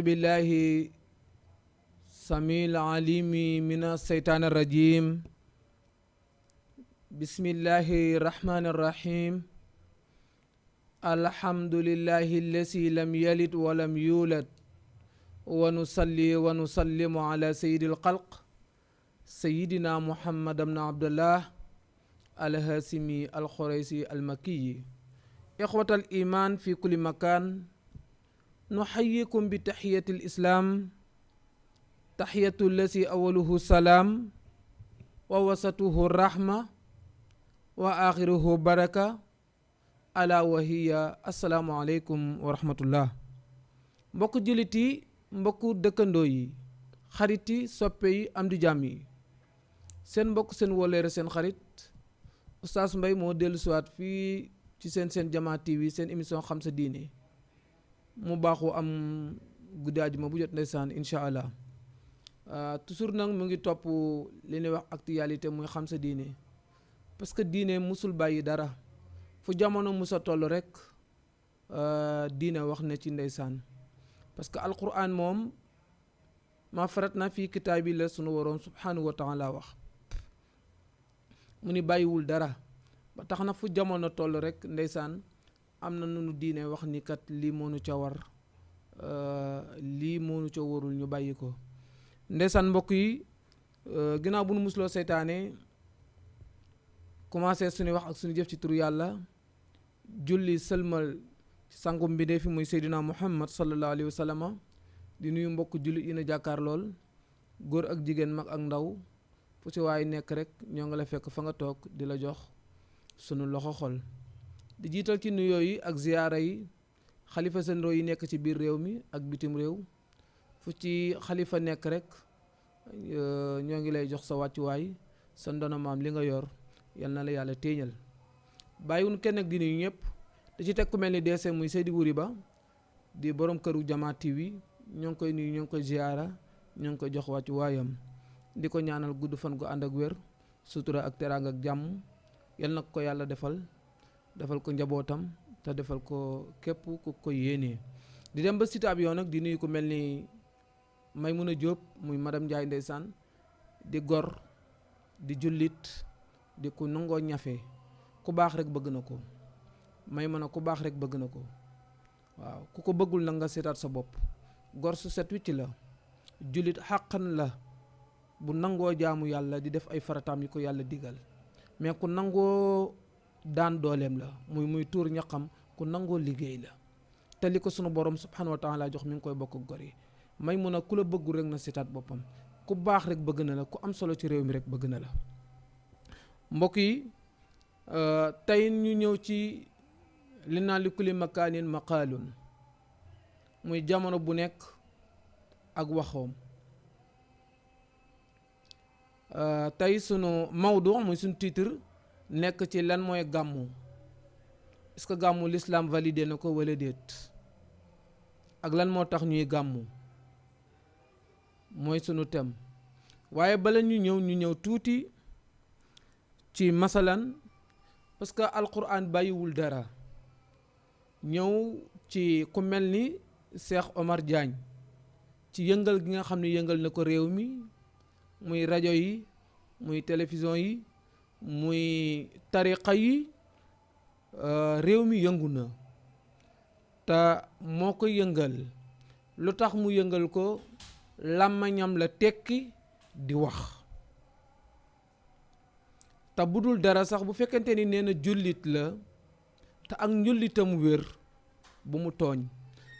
أعوذ بالله السميع العليم من الشيطان الرجيم بسم الله الرحمن الرحيم الحمد لله الذي لم يلد ولم يولد ونصلي ونسلم على سيد الخلق سيدنا محمد بن عبد الله الهاشمي القريشي المكي إخوة الإيمان في كل مكان نحييكم بتحية الإسلام تحية الذي أوله السلام ووسطه الرحمة وآخره بركة ألا وهي السلام عليكم ورحمة الله mbokk jullit yi mbokku dëkkandoo yi xarit yi soppe yi am di jàmm yi seen mbokk seen woleere seen xarit Oustaz Mbaye moo dellu siwaat fii ci seen Jamaa TV seen émission xam sa diine mu baaxoo am guddi àjjuma bu jot ndeysaan incha allah toujours nag mu ngi topp li ñuy wax actualité muy xam sa diine parce que diine musul bàyyi dara fu jamono musa toll rek diine wax na ci ndeysaan parce que alquran moom ma farat na fii kitaabi la sunu waroon subhanahu wa taala wax mu ni bàyyiwul dara ba tax na fu jamono toll rek ndeysaan am na nunu diine wax ni kat lii moonu ca war lii moonu ca warul ñu bàyyi ko ndeysaan mbokk yi ginnaaw bu nu musloo seytaane commencé suñu wax ak suñu jëf ci turu yàlla julli sëlmal sangum bi dee fi muy seydina muhammad sallallahu alayhi wa sallam di nuyu mbokk julli yi na jàkkaar lool góor ak jigéen mag ak ndaw fu ci waay nekk rek ñoo nga la fekk fa nga toog di la jox sunu loxo xol di jiital ci nuyoo yi ak ziyaara yi xalifa généraux yi nekk ci biir réew mi ak bitim réew fu ci xalifa nekk rek ñoo ngi lay jox sa wàccuwaay sa ndono maam li nga yor yal na la yàlla téeñal bàyyiwun kenn ak di nuyu ñëpp da ci teg ku mel ni DC muy Seydi Wuri Ba di borom këru Jamaa TV ñoo ngi koy nuyu ñoo ngi koy ziyaara ñoo ngi koy jox wàccuwaayam di ko ñaanal gudd fan gu ànd ak wér sutura ak teraanga ak jàmm yal na ko yàlla defal ko njabootam te defal ko képp ku ko yéenee di dem ba cité ab yoon nag di nuyu ku mel ni Maymuna Jóob muy madame Ndiaye ndeysaan di gor di jullit di ku nangoo ñafe ku baax rek bëgg na ko Maymuna ku baax rek bëgg na ko waaw ku ko bëggul nag nga seetaat sa bopp gor su set wicc la jullit xàqan la bu nangoo jaamu yàlla di def ay farataam yi ko yàlla digal mais ku nangoo daan dooleem la muy tuur ñaqam ku nangoo liggéey la te li ko sunu borom subhanahu wa taala jox mi ngi koy bokk gor yi Maymuna ku la bëggul rek na seetaat boppam ku baax rek bëgg na la ku am solo ci réew mi rek bëgg na la mbokk yi tey ñu ñëw ci li naa li kulli makaanin maqaalun muy jamono bu nekk ak waxoom tey sunu mawdu muy sunu titre nekk ci lan mooy gàmmu est-ce que gàmmu l'islam validé na ko wala déet ak lan moo tax ñuy gàmmu mooy sunu thème waaye bala ñu ñëw tuuti ci masalan parce que alquran bàyyiwul dara ñëw ci ku mel ni Cheikh Omar Diagne ci yëngal gi nga xam ne yëngal na ko réew mi muy rajo yi muy télévision yi muy tariqa yi réew mi yëngu na te moo ko yëngal lu tax mu yëngal ko làmmañam la tekki di wax te bu dul dara sax bu fekkente ni nee na jullit la te ak njullitam wér bu mu tooñ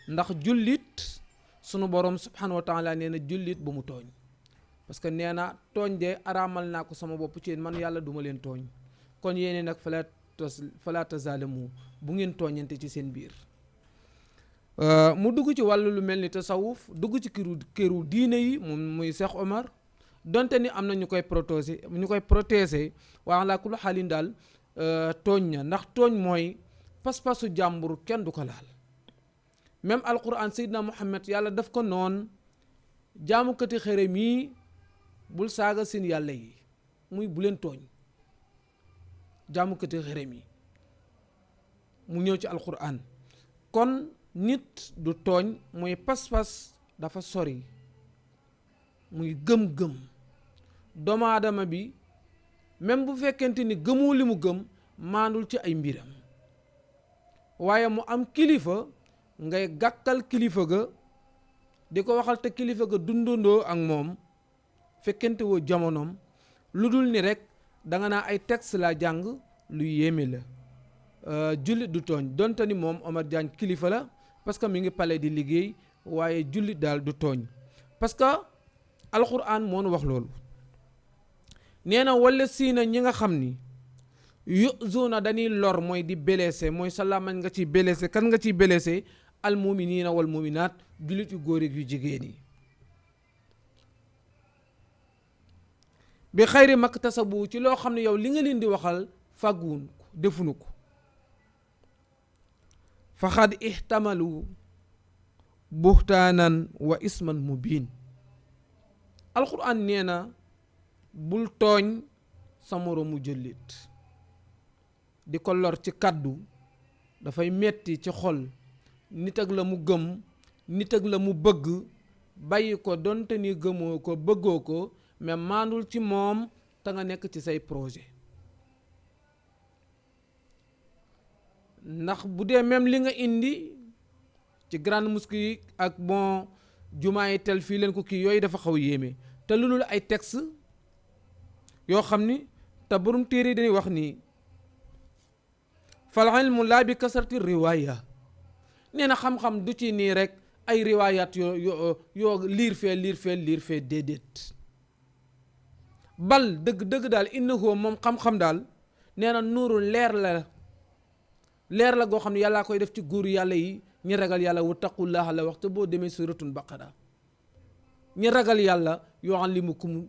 ndax jullit sunu borom subhanahu wa taala nee na jullit bu mu tooñ parce que nee na tooñ de araamal naa ko sama bopp ci man yàlla duma leen tooñ kon yéene nag fala tazalamu bu ngeen tooñante ci seen biir mu dugg ci wàllu lu mel ni tasawuf dugg ci këru diine yi moom muy Cheikh Omar donte ni am na ñu koy protéger waaye laa kulu xaalin daal tooñ na ndax tooñ mooy pas-pasu jàmbur kenn du ko laal même alquran Seydina Muhammad yàlla daf ko noon jaamukati xërëm yi bul saaga seen yàlla yi muy bu leen tooñ jaamukati xërëm yi mu ñëw ci alquran kon nit du tooñ mooy pas-pas dafa sori muy gëm-gëm. doomu aadama bi même bu fekkente ni gëmoo li mu gëm maandul ci ay mbiram, waaye mu am kilifa ngay gàkkal kilifa ga di ko waxal te kilifa ga dundandoo ak moom fekkente woo jamonoom, lu dul ni rek danga naa ay texte la jàng lu yéeme la. jullit du tooñ, donte ni moom Omar Diagne kilifa la parce que mi ngi pale di liggéey, waaye jullit daal du tooñ, parce que alxuraan moo nu wax loolu. nee na wala siina ñi nga xam ni yuzuuna dañuy lor, mooy di blessé, mooy sa làmmiñ nga ciy blessé. kan nga ciy blessé? al muminina wal muminaat, jullit yu góor yu jigéen yi. bi xayri maktasabu, ci loo xam ne yow li nga leen di waxal fàgguwun ko, defunu ko. faxad ihtamalu buhtaanan wa isman mubin. alquran nee na bul tooñ sa moroomu jullit di ko lor ci kàddu, dafay metti ci xol. nit ak la mu gëm, nit ak la mu bëgg, bàyyi ko donte ni gëmoo ko bëggoo ko, mais maandul ci moom te nga nekk ci say projet. ndax bu dee même li nga indi ci grande mosquée yi ak bon jumaa yi tel fii leen ko kii, yooyu dafa xaw yéeme, te lu dul ay texte yoo xam ni te borom téere yi dañuy wax ni fal ilmu laa bi kasrati riwaaya. nee na xam-xam du ci nii rek ay riwaayaat yoo liir fee déedéet. bal dëgg daal innahu moom xam-xam daal nee na nuuru leer la goo xam ne yàllaa koy def ci góor yàlla yi ñi ragal yàlla wattaqullaha la wax te boo demee suratul baqara. ñi ragal yàlla yuallimukum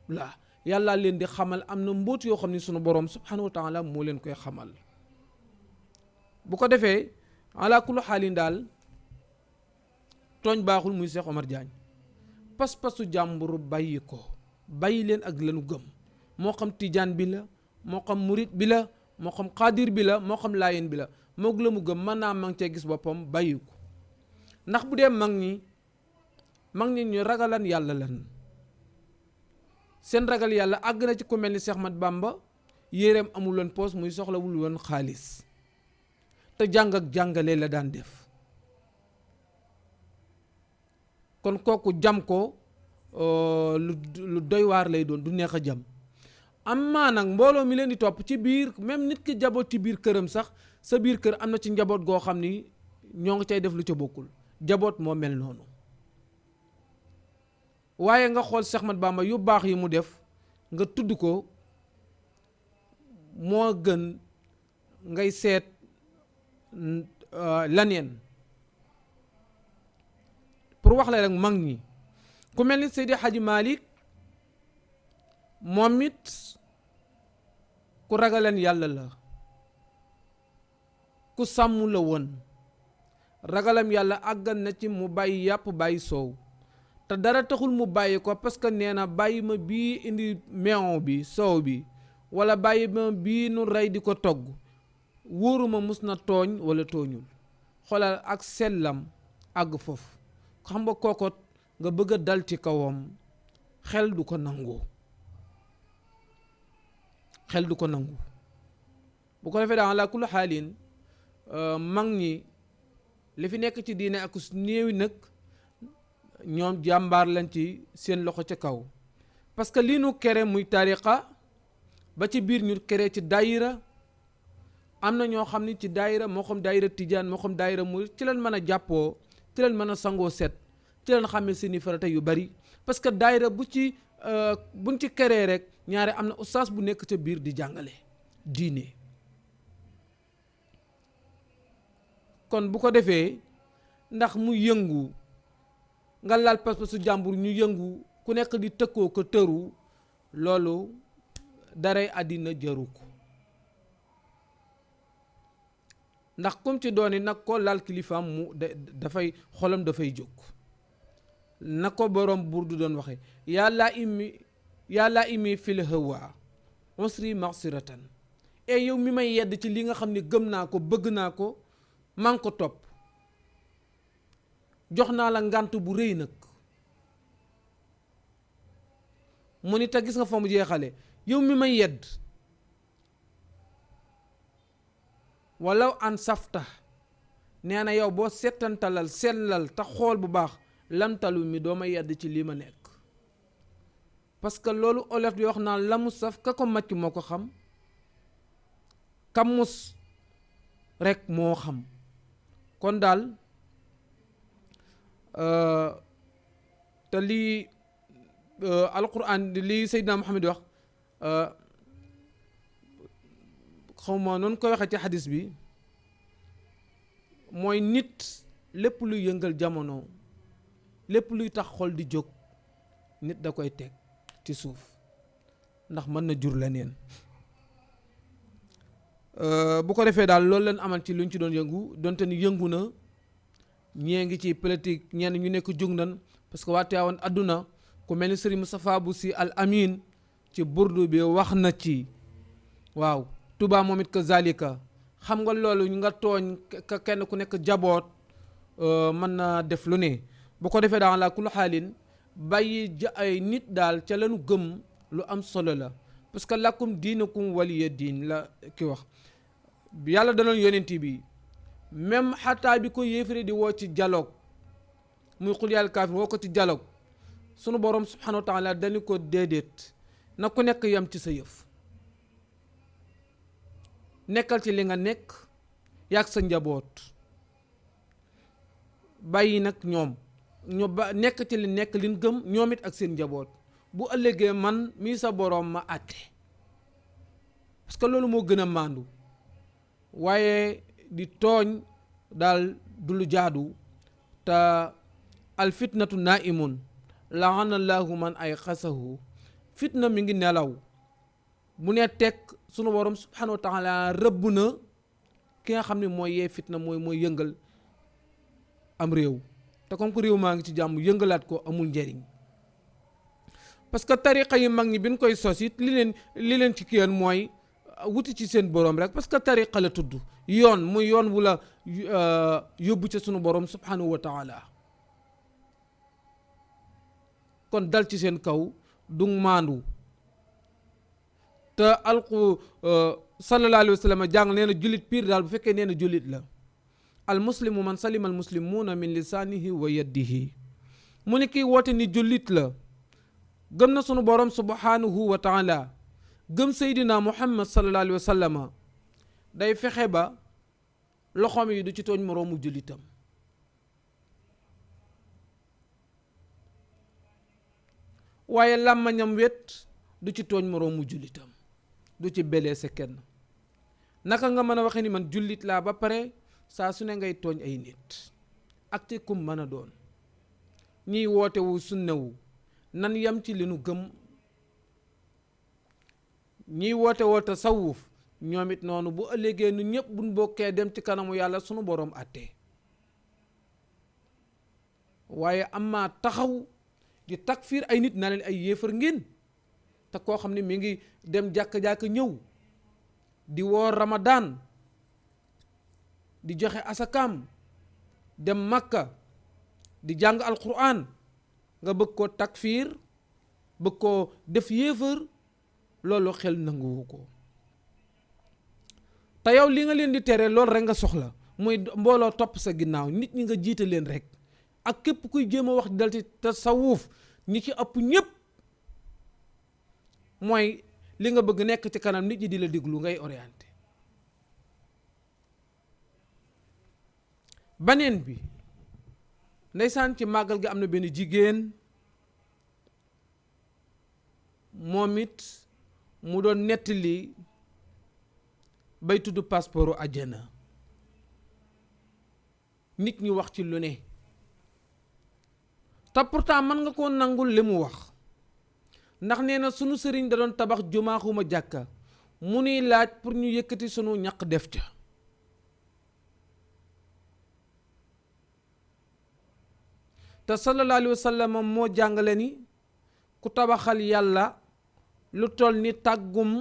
la yàlla leen di xamal, am na mbóot yoo xam ne sunu borom subhanahu wa taala moo leen koy xamal. bu ko defee ala kullu xaalin daal tooñ baaxul, muy Cheikh Omar Diagne. pas-pasu jàmbur bàyyi ko, bàyyi leen ak lanu gëm, moo xam tijaan bi la, moo xam murit bi la, moo xam xaadir bi la, moo xam laayeen bi la, moog la mu gëm mën naa mang cee gis boppam, bàyyi ko. ndax bu dee mag ñi ñu ragalan yàlla lan, seen ragal yàlla àgg na ci ku mel ni Cheikh Mat Bamba, yéreem amul woon poos, muy soxlawul woon xaalis, te jàng ak jàngale la daan def. kon kooku jam ko lu doy waar lay doon, du neex a jam. amma nag mbooloo mi leen di topp ci biir, même nit ki jaboot ci biir këram sax, sa biir kër am na ci njaboot goo xam ni ñoo ngi cay def lu ca bokkul. jaboot moo mel noonu. waaye nga xool Cheikh Mat Bamba yu baax yi mu def nga tudd ko, moo gën ngay seet laneen. pour wax la rek mag ñi ku mel ni Seydi Hadji Malick, moom it ku ragaleen yàlla la, ku sàmm la woon. ragalam yàlla àggan na ci mu bàyyi yàpp bàyyi soow, te dara taxul mu bàyyi ko parce que nee na bàyyi ma bii indi meew bi soow bi, wala bàyyi ma bii nu rey di ko togg, wóoruma mus na tooñ wala tooñul. xoolal ak sellam àgg foofu. xam nga kookot nga bëgg a dal ci kawam, xel du ko nangu, bu ko defee daal ala kulli xaalin mag ñi li fi nekk ci diine ak néewi nag ñoom jàmbaar lañ ci seen loxo ca kaw. parce que lii nu kere muy tariqa ba ci biir ñu kere ci daayira, am na ñoo xam ni ci daayira, moo xam daayira tijaan, moo xam daayira mu ci leen mën a jàppoo, ci leen mën a sangoo set, ci leen xamee seeni farata yu bari. parce que daayira buñ ci keree rek ñaare am na ustaas bu nekk ca biir di jàngale diine. kon bu ko defee ndax mu yëngu nga laal pas-pasu jàmbur ñu yëngu, ku nekk di tëkkoo ko tëru, loolu daray àddina jaru ko. ndax comme ci dooni nag ko laal kilifaam mu dafay xolam dafay jóg. na ko borom burdu doon waxe yàlla imi fil hawa usri maxsiratan. e yow mi may yedd ci li nga xam ne gëm naa ko, bëgg naa ko, maa ngi ko topp, jox naa la ngànt bu rëy nag. mu ni te gis nga fa mu jeexale yow mi may yedd walaw an safta nee na yow boo settantalal sellal te xool bu baax lamtalu mi doo ma yedd ci lii ma nekk. parce que loolu olof di wax naan la mu saf ka ko macc moo ko xam, kamus rek moo xam. kon daal te lii alquran lii Seydina Muhammad wax xaw ma noonu koy waxee ci xadis bi mooy nit lépp luy yëngal jamono, lépp luy tax xol di jóg nit da koy teg ci suuf ndax mën na jur leneen. bu ko defee daal loolu leen amal ci luñ ci doon yëngu donte ni yëngu na ñee ngi ci politique ñenn ñu nekk jug nan parce que waa Tiwaawan àdduna ku mel ni Serigne Moustapha Bou Sy Al Amin ci burdu bi wax na ci. waaw Touba moom it que zalika xam nga loolu ñu nga tooñ kenn ku nekk jaboot mën na def lu ne. bu ko defee daal la kul xaalin bàyyi ay nit daal ca lañu gëm lu am solo la parce que lakum diinukum waliya diin la ki wax. yàlla danoon yonent bi même xataa bi ko yéefari di woo ci dialogue muy xul yàlla kaafir woo ko ci dialogue sunu borom subhanahu wa taala dañu ko déedéet na ku nekk yam ci sa yëf, nekkal ci li nga nekk yàgg sa njaboot, bàyyi nag ñoom ñu ba nekk ci li nekk liñ gëm ñoom it ak seen njaboot. bu ëllëgee man mii sa borom ma àtte parce que loolu moo gën a màndu. waaye di tooñ daal du lu jaadu te al fitnatu naimun laanallahu man ay xasahu. fitna mi ngi nelaw bu ne teg sunu borom subhanahu wa taala rëbb na ki nga xam ne mooy yee fitna mooy yëngal am réew te comme que réew maa ngi ci jàmm yëngalaat ko amul njariñ. parce que tariqa yi mag ñi bi ñu koy sos it li leen ci kiyoon mooy wuti ci seen borom rek parce que tariqa la tudd yoon muy yoon wu la yóbbu ca sunu borom subhanahu wa taala. kon dal ci seen kaw du maandu te alqu sallallahu alayhi wa sallam jàng nee na jullit piir daal bu fekkee nee na jullit la al muslimu man salima al muslimuuna min lisaanihi wa yadihi. mu ni kii woote ni jullit la gëm na sunu borom subhanahu wa taala gëm Seydina Muhammad sallallahu alayhi wa sallam day fexe ba loxoom yi du ci tooñ moroomu jullitam. waaye làmmañam wet du ci tooñ moroomu jullitam, du ci blessé kenn. naka nga mën a waxe ni man jullit laa ba pare saa su ne ngay tooñ ay nit ak ci kum mën a doon. ñiy woote wu sunnewu nan yam ci li nu gëm, ñiy woote woo tasawuf ñoom it noonu bu ëllëgee nu ñëpp buñ bokkee dem ci kanamu yàlla sunu boroom àttee. waaye amaa taxaw di takfiir ay nit na leen ay yéefar ngeen te koo xam ne mi ngi dem jàkk-jàkk ñëw di woor Ramadan di joxe asakaam dem Makka di jàng alquran nga bëgg koo takfiir bëgg koo def yéefar loolu xel nanguwu ko. te yow li nga leen di tere loolu rek nga soxla muy mbooloo topp sa ginnaaw nit ñi nga jiite leen rek ak képp kuy jéem a wax dal ci tasawuf ñi ci ëpp ñëpp mooy li nga bëgg nekk ci kanam nit ñi di la déglu ngay orienté. baneen bi ndeysaan ci màggal gi am na benn jigéen moom it mu doon nettali bay tudd passeportu àjjana nit ñi wax ci lu ne te pourtant mën nga koo nangul li mu wax ndax nee na sunu sëriñ da doon tabax jumaaxuma jàkka mu nuy laaj pour ñu yëkkati sunu ñaq def ca. te sallallahu alayhi wa sallam moo jàngale ni ku tabaxal yàlla lu toll ni tàggum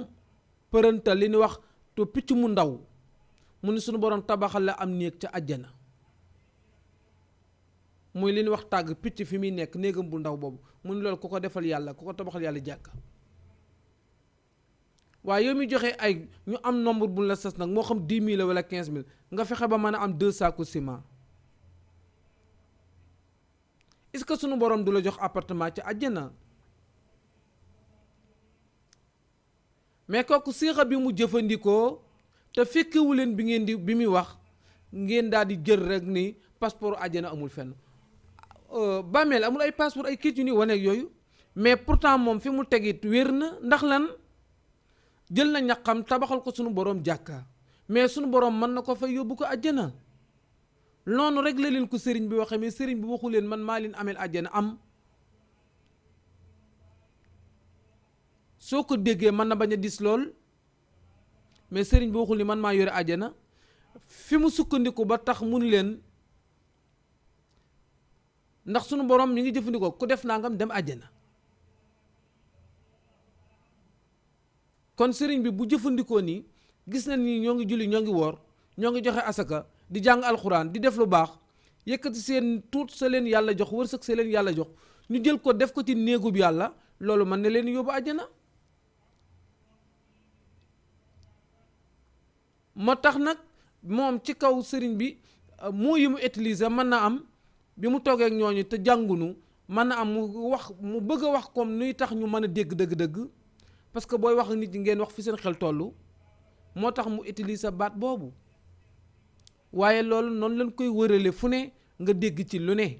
përëntal li ni wax to picc mu ndaw mu ni sunu borom tabaxal la am néeg ca àjjana. muy li ñuy wax tàgg picc fi muy nekk néegam bu ndaw boobu mu ni loolu ku ko defal yàlla ku ko tabaxal yàlla jàkka. waaye yow mi joxe ay ñu am nombre bu la sas nag moo xam 10 000 wala 15 000 nga fexe ba mën a am 2 saaku ciment est-ce que sunu borom du la jox appartement ci àjjana? mais kooku siixa bi mu jëfandikoo te fekkewu leen bi muy wax ngeen daal di jël rek ni passeport àjjana amul fenn. bàmmeel amul ay passeport ay kayit yu ni wane ak yooyu mais pourtant moom fi mu tegit wér na ndax lan jël na ñaqam tabaxal ko sunu borom jàkka mais sunu borom mën na ko fay yóbbu ko àjjana. noonu rek la leen ko sëriñ bi waxee mais sëriñ bi waxu leen man maa leen ameel àjjana am. soo ko déggee mën na bañ a dis lool mais sëriñ bi waxul ni man maa yore àjjana fi mu sukkandiku ba tax mu ni leen ndax sunu borom mi ngi jëfandikoo ku def nangam dem àjjana. kon sëriñ bi bu jëfandikoo nii gis na ni ñoo ngi julli ñoo ngi woor ñoo ngi joxe asaka di jàng alxuraan di def lu baax yëkkati seen tuut sa leen yàlla jox wërsëg sa leen yàlla jox ñu jël ko def ko ci néegub yàlla loolu mën na leen yóbbu àjjana. moo tax nag moom ci kaw sëriñ bi moo yi mu utiliser mën na am bi mu toogee ak ñooñu te jàngunu mën na am mu bëgg a wax comme nuy tax ñu mën a dégg dëgg-dëgg parce que booy wax ak nit ñi ngeen wax fi seen xel tollu moo tax mu utiliser baat boobu waaye loolu noonu lañ koy wërale fu ne nga dégg ci lu ne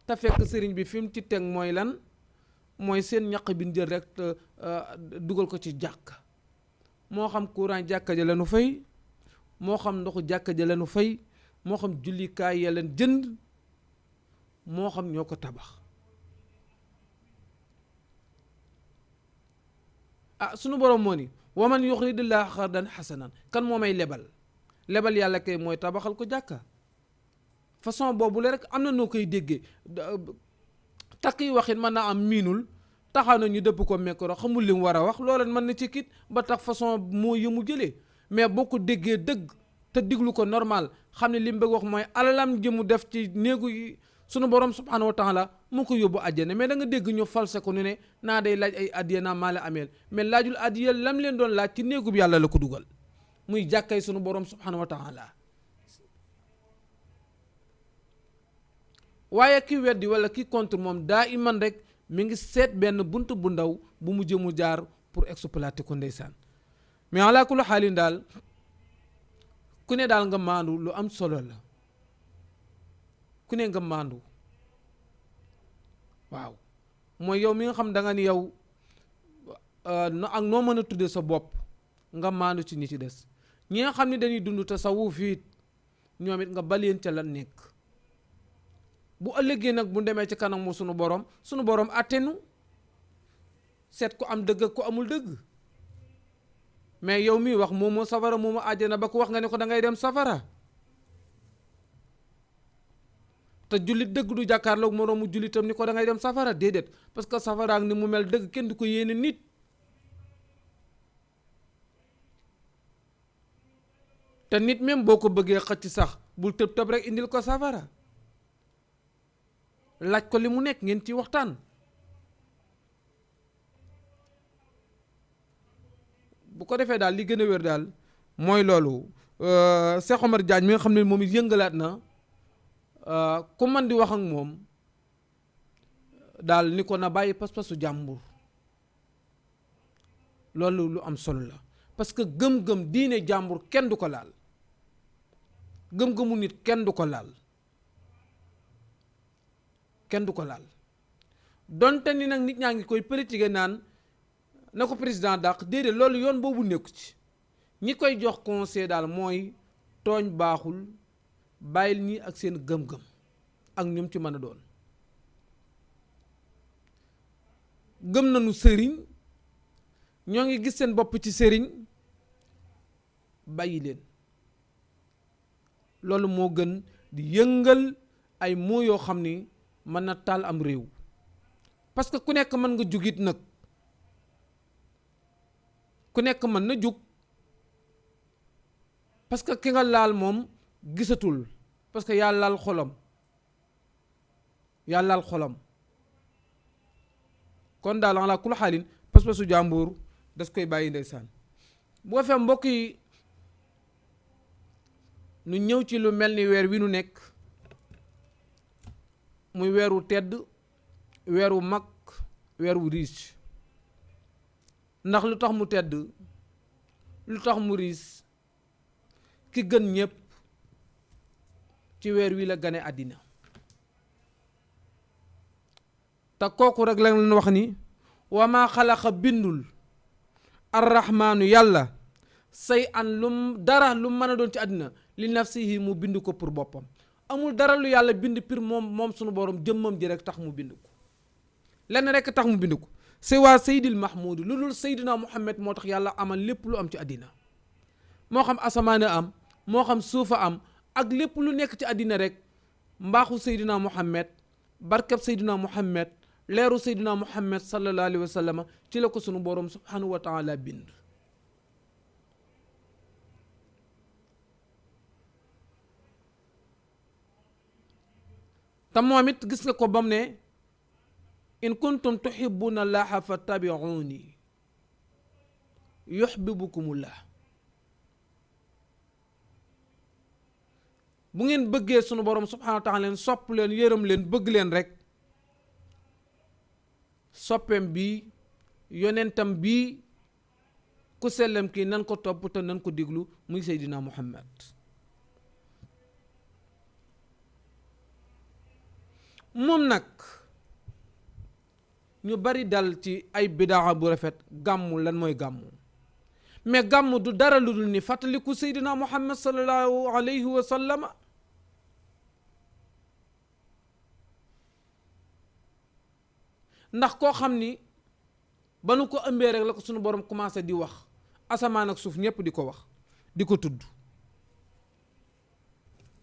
te fekk sëriñ bi fi mu ci teg mooy lan mooy seen ñaq bi jël rek dugal ko ci jàkk moo xam courant jàkka ja lañu fay moo xam ndoxu jàkka ja lañu fay moo xam jullikaay ya leen jënd moo xam ñoo ko tabax. Sunu borom moo ni waman yuxridillaaha xardan xasanan kan moo may lebal yàlla kay mooy tabaxal ko jàkka. façon boobu la rek am na noo koy déggee takk yi waxit mën naa am miinul taxaw na ñu dëpp ko micro xamul li mu war a wax loola mën na ci kit ba tax façon moo yëmu jëlee mais boo ko déggee dëgg te diglu ko normal xam ne li mu bëgg wax mooy alalam ji mu def ci néegu yi sunu borom subhanahu wa taala mu ko yóbbu àjjana mais da nga dégg ñu false ko nu ne naa day laaj ay addiya naa maa la ameel mais laajul addiya lam leen doon laaj ci néegub yàlla la ko dugal muy jàkkay sunu borom subhanahu wa taala. waaye ki weddi wala ki contre moom daa iman rek mi ngi seet benn bunt bu ndaw bu mu jëmu jaar pour exploiter ko ndeysaan mais ala kulli xaalin daal ku ne daal nga maandu lu am solo la ku ne nga maandu waaw mooy yow mi nga xam da nga ni yow ak noo mën a tudde sa bopp nga maandu ci ñi ci des ñi nga xam ne dañuy dund tasawuf it ñoom it nga baleen ca la nekk bu ëllëgee nag bu demee ci kanam mu sunu borom attenu seet ko am dëgg ak ko amul dëgg mais yow mii wax moomoo safara moomoo àjjana ba ko wax nga ne ko da ngay dem safara te jullit dëgg du jàkkaarloog moroomu jullitam ni ko da ngay dem safara déedéet parce que safara ak ni mu mel dëgg kenn du ko yéene nit te nit même boo ko bëggee xëcc sax bul tëb tëb rek indil ko safara laaj ko li mu nekk ngeen ci waxtaan bu ko defee daal li gën a wér daal mooy loolu Cheikh Omar Diagne mi nga xam ne moom it yëngalaat na ku man di wax ak moom daal ni ko na bàyyi pas-pasu jàmbur loolu lu am solo la parce que gëm-gëm diine jàmbur kenn du ko laal gëm-gëmu nit kenn du ko laal donte ni nag nit ñaa ngi koy politique naan na ko président dàq déedéet loolu yoon boobu nekku ci ñi koy jox conseil daal mooy tooñ baaxul bàyyil ñi ak seen gëm-gëm ak ñoom ci mën a doon gëm nañu sëriñ ñoo ngi gis seen bopp ci sëriñ bàyyi leen loolu moo gën di yëngal ay moo yoo xam ni mën na taal am réew parce que ku nekk mën nga jugit nag ku nekk mën na jug parce que ki nga laal moom gisatul parce que yaa laal xolam yàllaal xolam. kon daal ala kul xaalin pas-pasu jàmbur das koy bàyyi ndeysaan. bu ko fee mbokk yi nu ñëw ci lu mel ni weer wi nu nekk muy weeru tedd, weeru mag, weeru riis. ndax lu tax mu tedd, lu tax mu riis, ki gën ñépp ci weer wi la gane àddina. te kooku rek la leen wax ni wa maa xalaqa bindul arrahmaanu yàlla say an lum dara lu mën a doon ci àddina li nafsihi mu bind ko pour boppam. amul dara lu yàlla bind pour moom sunu borom jëmmam ji rek tax mu bind ko. lenn rek tax mu bind ko c'est waa Seydil Mahmoud lu dul Seydina Muhammad moo tax yàlla amal lépp lu am ci àddina. moo xam asamaane am moo xam suufa am ak lépp lu nekk ci àddina rek mbaaxu Seydina Muhammad, barkeb Seydina Muhammad, leeru Seydina Muhammad sallallahu alayhi wa sallam ci la ko sunu borom subhanahu wa taala bind. te moom it gis nga ko bam ne in kuntum tuhibbuna allaha fattabi'uni yuhibbukumullah. bu ngeen bëggee sunu borom subhanahu wa taala leen sopp leen yërëm leen bëgg leen rek soppeem bi yonentam bi ku sellam kii nan ko topp te nan ko diglu muy Seydina Muhammad. moom nag ñu bari dal ci ay bidaa bu rafet. gàmmu lan mooy gàmmu? mais gàmmu du dara lu dul ni fàttaliku Seydina Muhammad sallallahu alayhi wa sallam. ndax koo xam ni ba nu ko ëmbee rek la ko sunu borom commencé di wax asamaan ak suuf ñépp di ko wax di ko tudd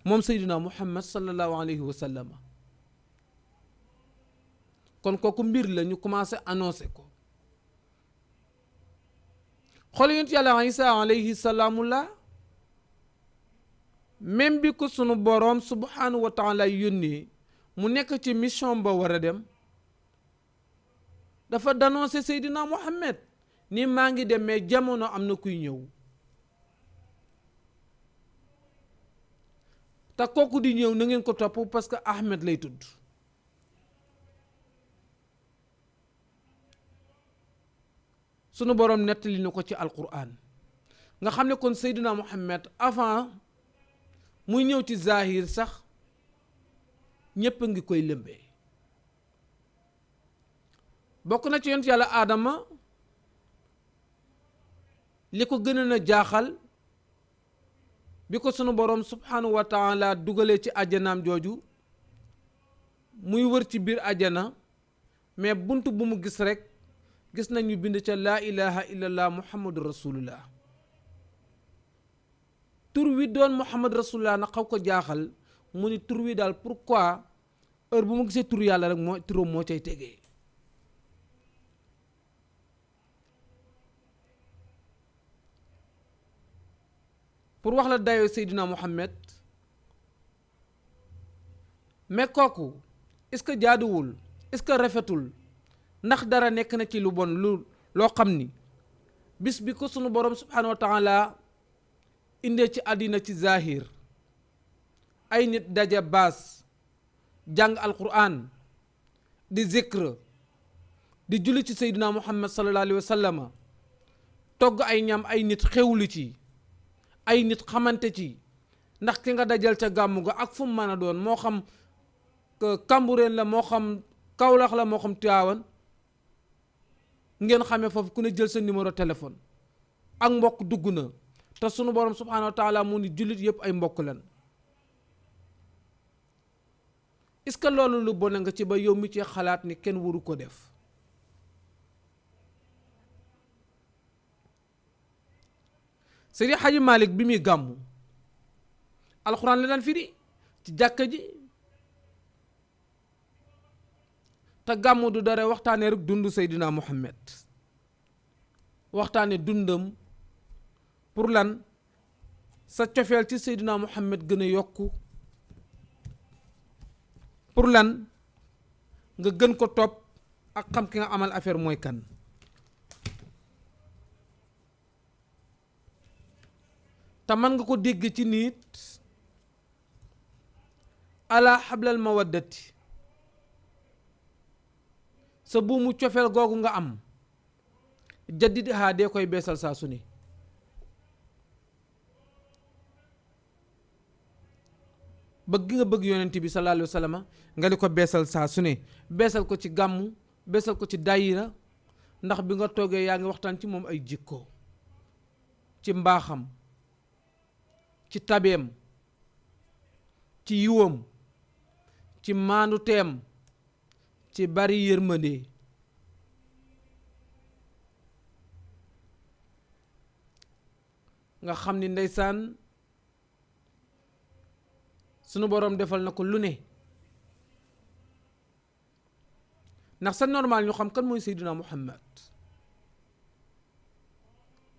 moom Seydina Muhammad sallallahu alayhi wa sallam. kon kooku mbir la ñu commencé annoncé ko. xool yonent yàlla Isa alayhi salaamullah même bi ko sunu borom subhanahu wa taala yónnee mu nekk ci mission ba war a dem dafa d'annoncer Seydina Muhammad ni maa ngi dem mais jamono am na kuy ñëw. te kooku di ñëw na ngeen ko topp parce que Ahmed lay tudd. sunu borom nettali na ko ci alquran nga xam ne kon Seydina Muhammad avant muy ñëw ci zahir sax ñépp a ngi koy lëmbee. bokk na ci yonent yàlla aadama li ko gën a jaaxal bi ko sunu borom subhanahu wa taala dugalee ci àjjanaam jooju muy wër ci biir àjjana mais bunt bu mu gis rek gis nañu bind ca laa ilaha illallah muhammadu rasulullah. tur wi doon muhammad rasulullah na xaw ko jaaxal mu ni tur wi daal pourquoi heure bu mu gisee tur yàlla rek moo turam moo cay tegee. pour wax la dayoo Seydina Muhammad. mais kooku est-ce que jaaduwul est-ce que rafetul ndax dara nekk na ci lu bon loo xam ni bis bi ko sunu borom subhanahu wa taala indee ci àddina ci zahir ay nit daje baas jàng alquran di zikr di julli ci Seydina Muhammad sallallahu alayhi wa sallam togg ay ñam ay nit xewlu ci ay nit xamante ci ndax ki nga dajal ca gàmmu ga ak fu mu mën a doon moo xam Kambureen la moo xam Kawlax la moo xam Tiwaawan ngeen xamee foofu ku ne jël sa numéro téléphone ak mbokk dugg na te sunu borom subhanahu wa taala mu ni jullit yëpp ay mbokk lan. est-ce que loolu lu bon nga ci ba yow mi ci xalaat ni kenn waru ko def? Seydi Hadji Malick bi muy gàmmu alxuraan la daan firi ci jàkka ji te gàmmu du dara waxtaanee rek dund Seydina Muhammad waxtaane dundam pour lan sa cofeel ci Seydina Muhammad gën a yokku pour lan nga gën ko topp ak xam ki nga amal affaire mooy kan. te mën nga ko dégg ci nit ala xablal mawaddati sa buumu cofeel googu nga am jaddid haa dee koy beesal saa su ne. bëgg nga bëgg yonent bi sallallahu alayhi wa sallam nga di ko beesal saa su ne, beesal ko ci gàmmu, beesal ko ci daayira, ndax bi nga toogee yaa ngi waxtaan ci moom ay jikko, ci mbaaxam, ci tabeem, ci yiwam, ci maandu teem, ci bari yërmande. nga xam ni ndeysaan sunu boroom defal na ko lu ne, ndax c'est normal ñu xam kan mooy Seydina Muhammad.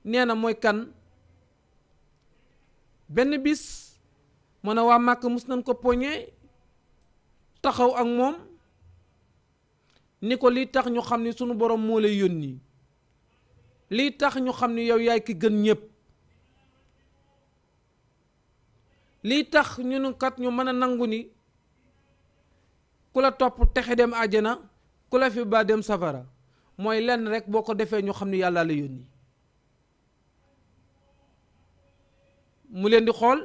nee na mooy kan. benn bis mu ne waa Màkk mus nañ ko poñe taxaw ak moom ni ko lii tax ñu xam ni sunu boroom moo lay yónni, lii tax ñu xam ni yow yaay ki gën ñépp, lii tax ñu nu kat ñu mën a nangu ni ku la topp texe dem àjjana, ku la fi ba dem safara, mooy lenn rek boo ko defee ñu xam ni yàlla la yónni. mu leen di xool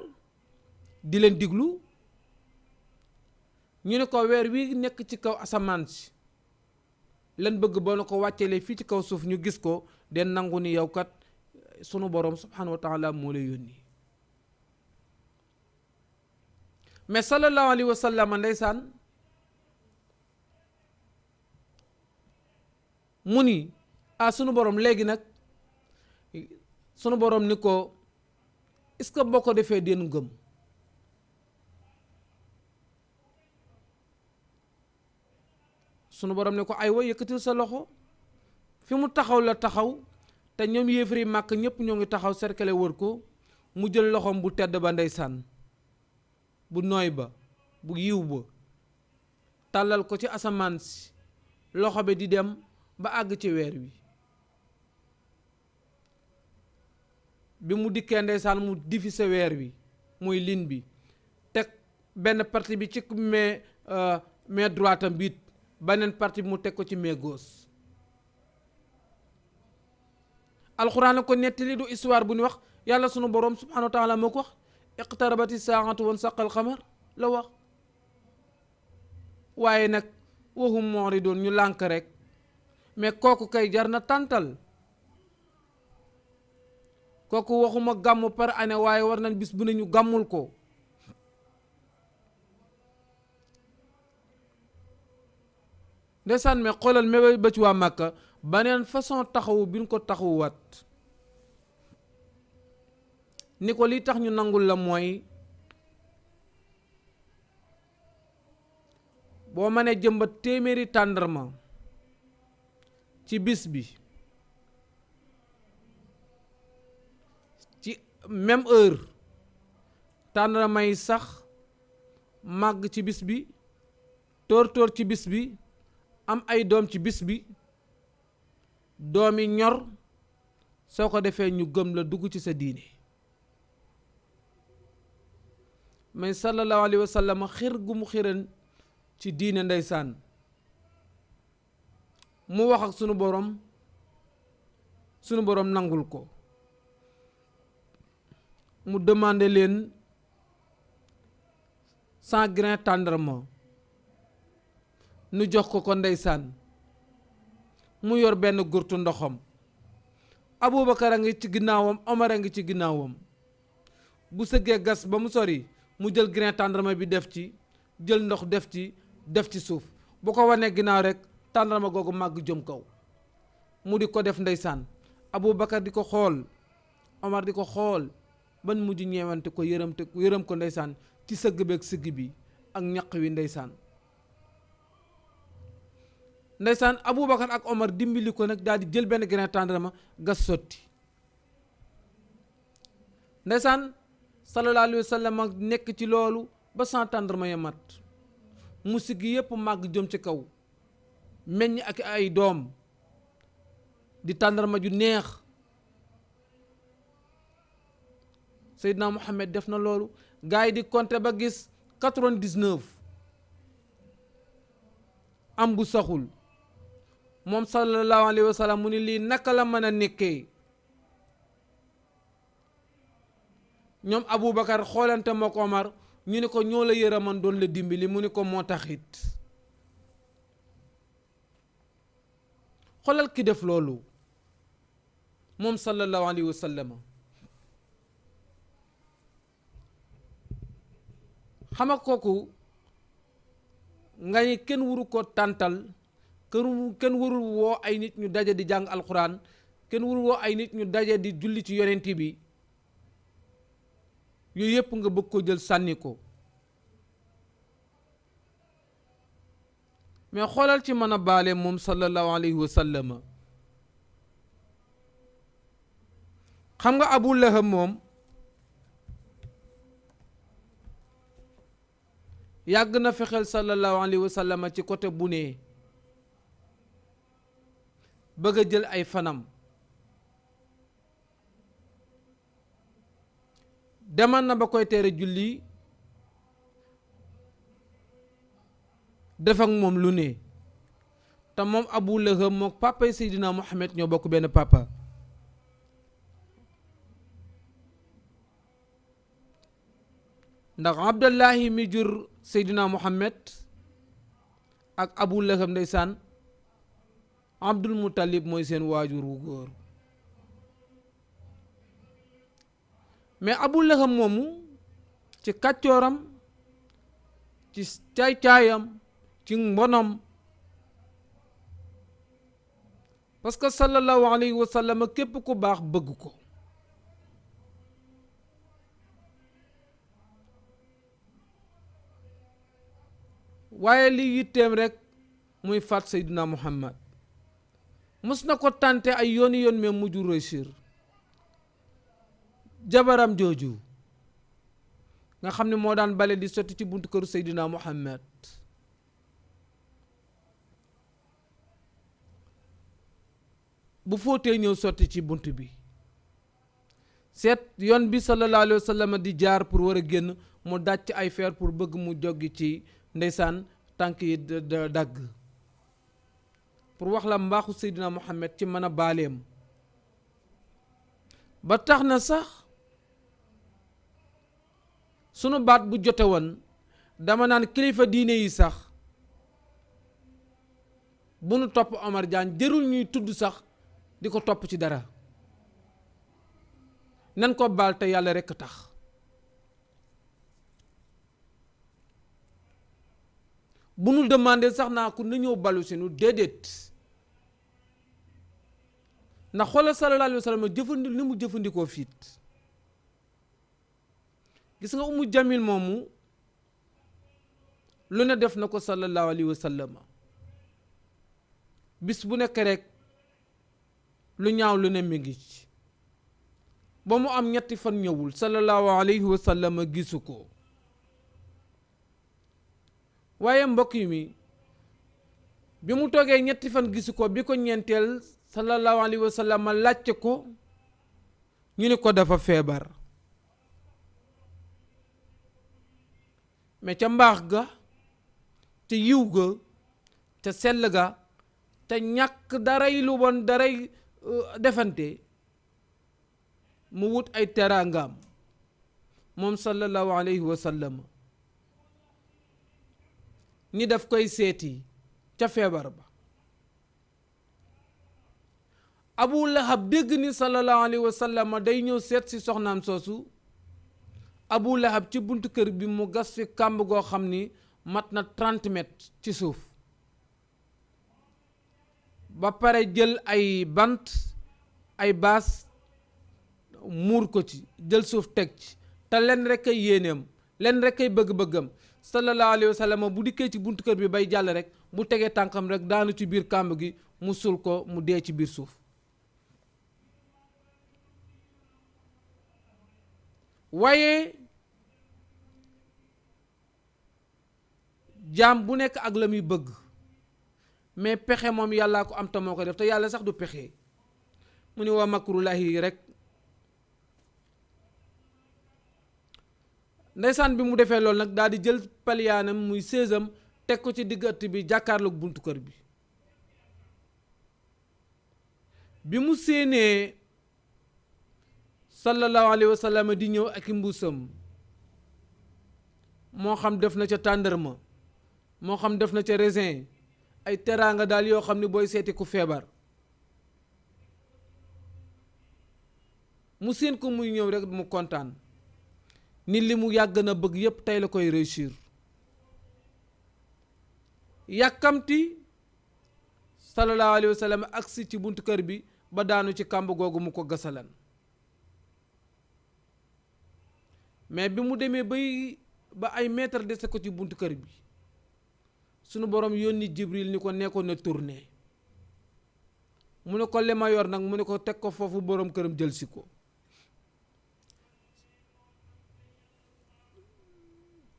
di leen diglu, ñu ne ko weer wi nekk ci kaw asamaan si lan bëgg boo na ko wàccelee fii ci kaw suuf ñu gis ko, den nangu ni yow kat sunu boroom subhanahu wa taala moo lay yónni. mais sallallahu alayhi wa sallam ndeysaan mu ni sunu boroom léegi nag sunu boroom ni ko est-ce que boo ko defee den gëm. sunu boroom ne ko aywa yëkkatil sa loxo. fi mu taxaw la taxaw te ñoom yéefari màkk ñépp ñoo ngi taxaw cercle wër ko, mu jël loxoom bu tedd ba ndeysaan, bu nooy ba, bu yiw ba, tàllal ko ci asamaan si, loxo bi di dem ba àgg ci weer wi. bi mu dikkee ndeysaan mu diviser weer wi muy ligne bi, teg benn partie bi ci main droite am biit, beneen partie bi mu teg ko ci main gauche. alxuraan ko nettali, du histoire bu ñu wax, yàlla sunu boroom subhanahu wa taala moo ko wax, iqtarabati saa'atu wan saqal xamar la wax. waaye nag wahum mu'ridun ñu lànk rek. mais kooku kay jar na tàntal. kooku waxuma gàmm par année, waaye war nañ bis bu ne ñu gàmmul ko. ndeysaan mais xoolal me ba ci waa Màkka baneen façon taxawu bi ñu ko taxawuwaat, ni ko li tax ñu nangul la mooy boo mënee jëmbat téeméeri tàndarma ci bis bi, ci même heure, tàndarma yi sax màgg ci bis bi, tóor ci bis bi, am ay doom ci bis bi, doom yi ñor, soo ko defee ñu gëm la dugg ci sa diine. mais sallallahu alayhi wa sallam xir gu mu xiran ci diine ndeysaan, mu wax ak sunu boroom nangul ko. mu demandé leen 100 grains tàndarma, nu jox ko ndeysaan, mu yor benn gurtu ndoxam. Abubakar a ngi ci ginnaawam, Omar a ngi ci ginnaawam. bu sëggee gas ba mu sori, mu jël grain tàndarma bi def ci, jël ndox def ci suuf. bu ko wanee ginnaaw rek tàndarma googu màgg jëm kaw. mu di ko def ndeysaan, Abubakar di ko xool, Omar di ko xool, ban mujj ñeewante ko, yërëm ko ndeysaan, ci sëgg beeg sëgg bi ak ñaq wi ndeysaan. ndeysaan Abubakar ak Omar dimbali ko nag, daal di jël benn grain tàndarma gas sotti. ndeysaan sallallahu alayhi wa sallam nekk ci loolu ba 100 tàndarma ya mat, mu siggi yépp màgg jëm ci kaw. meññ ak ay doom di tàndarma ju neex. Seydina Muhammad def na loolu gars yi di compter ba gis 99 am bu saxul moom sallallahu alayhi wa sallam mu ni lii naka la mën a nekkee. ñoom Aboubacar xoolante moo ko Omar ñu ni ko ñoo la yërëman doon la dimbali mu ni ko moo taxit. xoolal ki def loolu moom sallallahu alayhi wa sallam. xama kooku nga ni kenn waru ko tàntal kenn warul woo ay nit ñu daje di jàng alxuraan kenn warul woo ay nit ñu daje di julli ci yonent bi yooyu yëpp nga bëgg ko jël sànni ko. mais xoolal ci mën a baale moom sallallahu alayhi wa sallam. xam nga Abu Lahab moom yàgg na fexeel sallallahu alayhi wa sallam ci côté bu ne bëgg a jël ay fanam. demal na ba koy tere julli def ak moom lu ne te moom Abu Lahab mook papa Seydina Muhammad ñoo bokk benn papa. ndax Abdullahi mi jur Seydina Muhammad ak Abu Lahab ndeysaan Abdul Muttalib mooy seen waajur wu góor. mais Abu Lahab moomu ci kàccooram ci caay-caayam ci mbonam parce que sallallahu alayhi wa sallam képp ku baax bëgg ko. waaye li yitteem rek muy faat Seydina Muhammad mus na ko tànte ay yooni yoon mais mujju réussir. jabaram jooju nga xam ne moo daan bale di sotti ci buntu këru Seydina Muhammad bu fóotee ñëw sotti ci bunt bi seet yoon bi sallallahu alayhi wa sallam di jaar pour war a génn mu dàcc ay feer pour bëgg mu joggi ci ndeysaan tànk yi dagg pour wax la mbaaxu Seydina Muhammad ci mën a baaleem ba tax na sax sunu baat bu jote woon dama naan kilifa diine yi sax bu nu topp Omar Diagne jërul ñuy tudd sax di ko topp ci dara nan ko baal te yàlla rekk tax. bu nu demandé sax naa ko na ñëw balu si nu déedéet ndax xoolal sallallahu alayhi wa sallam ni mu jëfandikoo fiit. gis nga Umu Jamil moomu lu ne def na ko sallallahu alayhi wa sallam bis bu nekk rek lu ñaaw lu ne mi ngi ci ba mu am ñetti fan ñëwul sallallahu alayhi wa sallam gisu ko. waaye mbokk mi bi mu toogee ñetti fan gisu ko bi ko ñeenteel sallallahu alayhi wa sallam laajte ko ñu ni ko dafa feebar. mais ca mbaax ga te yiw ga te sell ga te ñàkk daray lu bon daray defante mu wut ay teraangaam moom sallallahu alayhi wa sallam ni daf koy seeti ca feebar ba. Abu Lahab dégg ni sallallahu alayhi wa sallam day ñëw seet si soxnaam soosu. Abu Lahab ci buntu kër bi mu gas fi kàmb goo xam ni mat na 30 mètres ci suuf ba pare jël ay bant ay baas muur ko ci jël suuf teg ci te len rek ay yéeneem len rek ay bëgg-bëggam sallallahu alayhi wa sallam bu dikkee ci buntu kër bi bay jàll rek bu tegee tànkam rek daanu ci biir kàmb gi mu sul ko mu dee ci biir suuf. waaye jaam bu nekk ak la muy bëgg mais pexe moom yàllaa ko am te moo ko def te yàlla sax du pexe mu ni wa makrullahi rek. ndeysaan bi mu defee loolu nag daal di jël paliyaanam muy séesam teg ko ci digg ëtt bi jàkkaarloog buntu kër bi mu séenee sallallahu alayhi wa sallam di ñëw ak i mbuusam moo xam def na ca tàndarma moo xam def na ca raisin ay teraanga daal yoo xam ne booy seeti ku feebar mu séen ko muy ñëw rek mu kontaan ni li mu yàgg na bëgg yépp tey la koy réussir yàkkamti sallallahu alayhi wa sallam agsi ci buntu kër bi ba daanu ci kàmb googu mu ko gasalan mais bi mu demee ba ay mètre dese ko ci buntu kër bi sunu borom yónni Jibril ni ko nekkoon na tourné mu ne ko li ma yor nag mu ne ko teg ko foofu borom këram jël si ko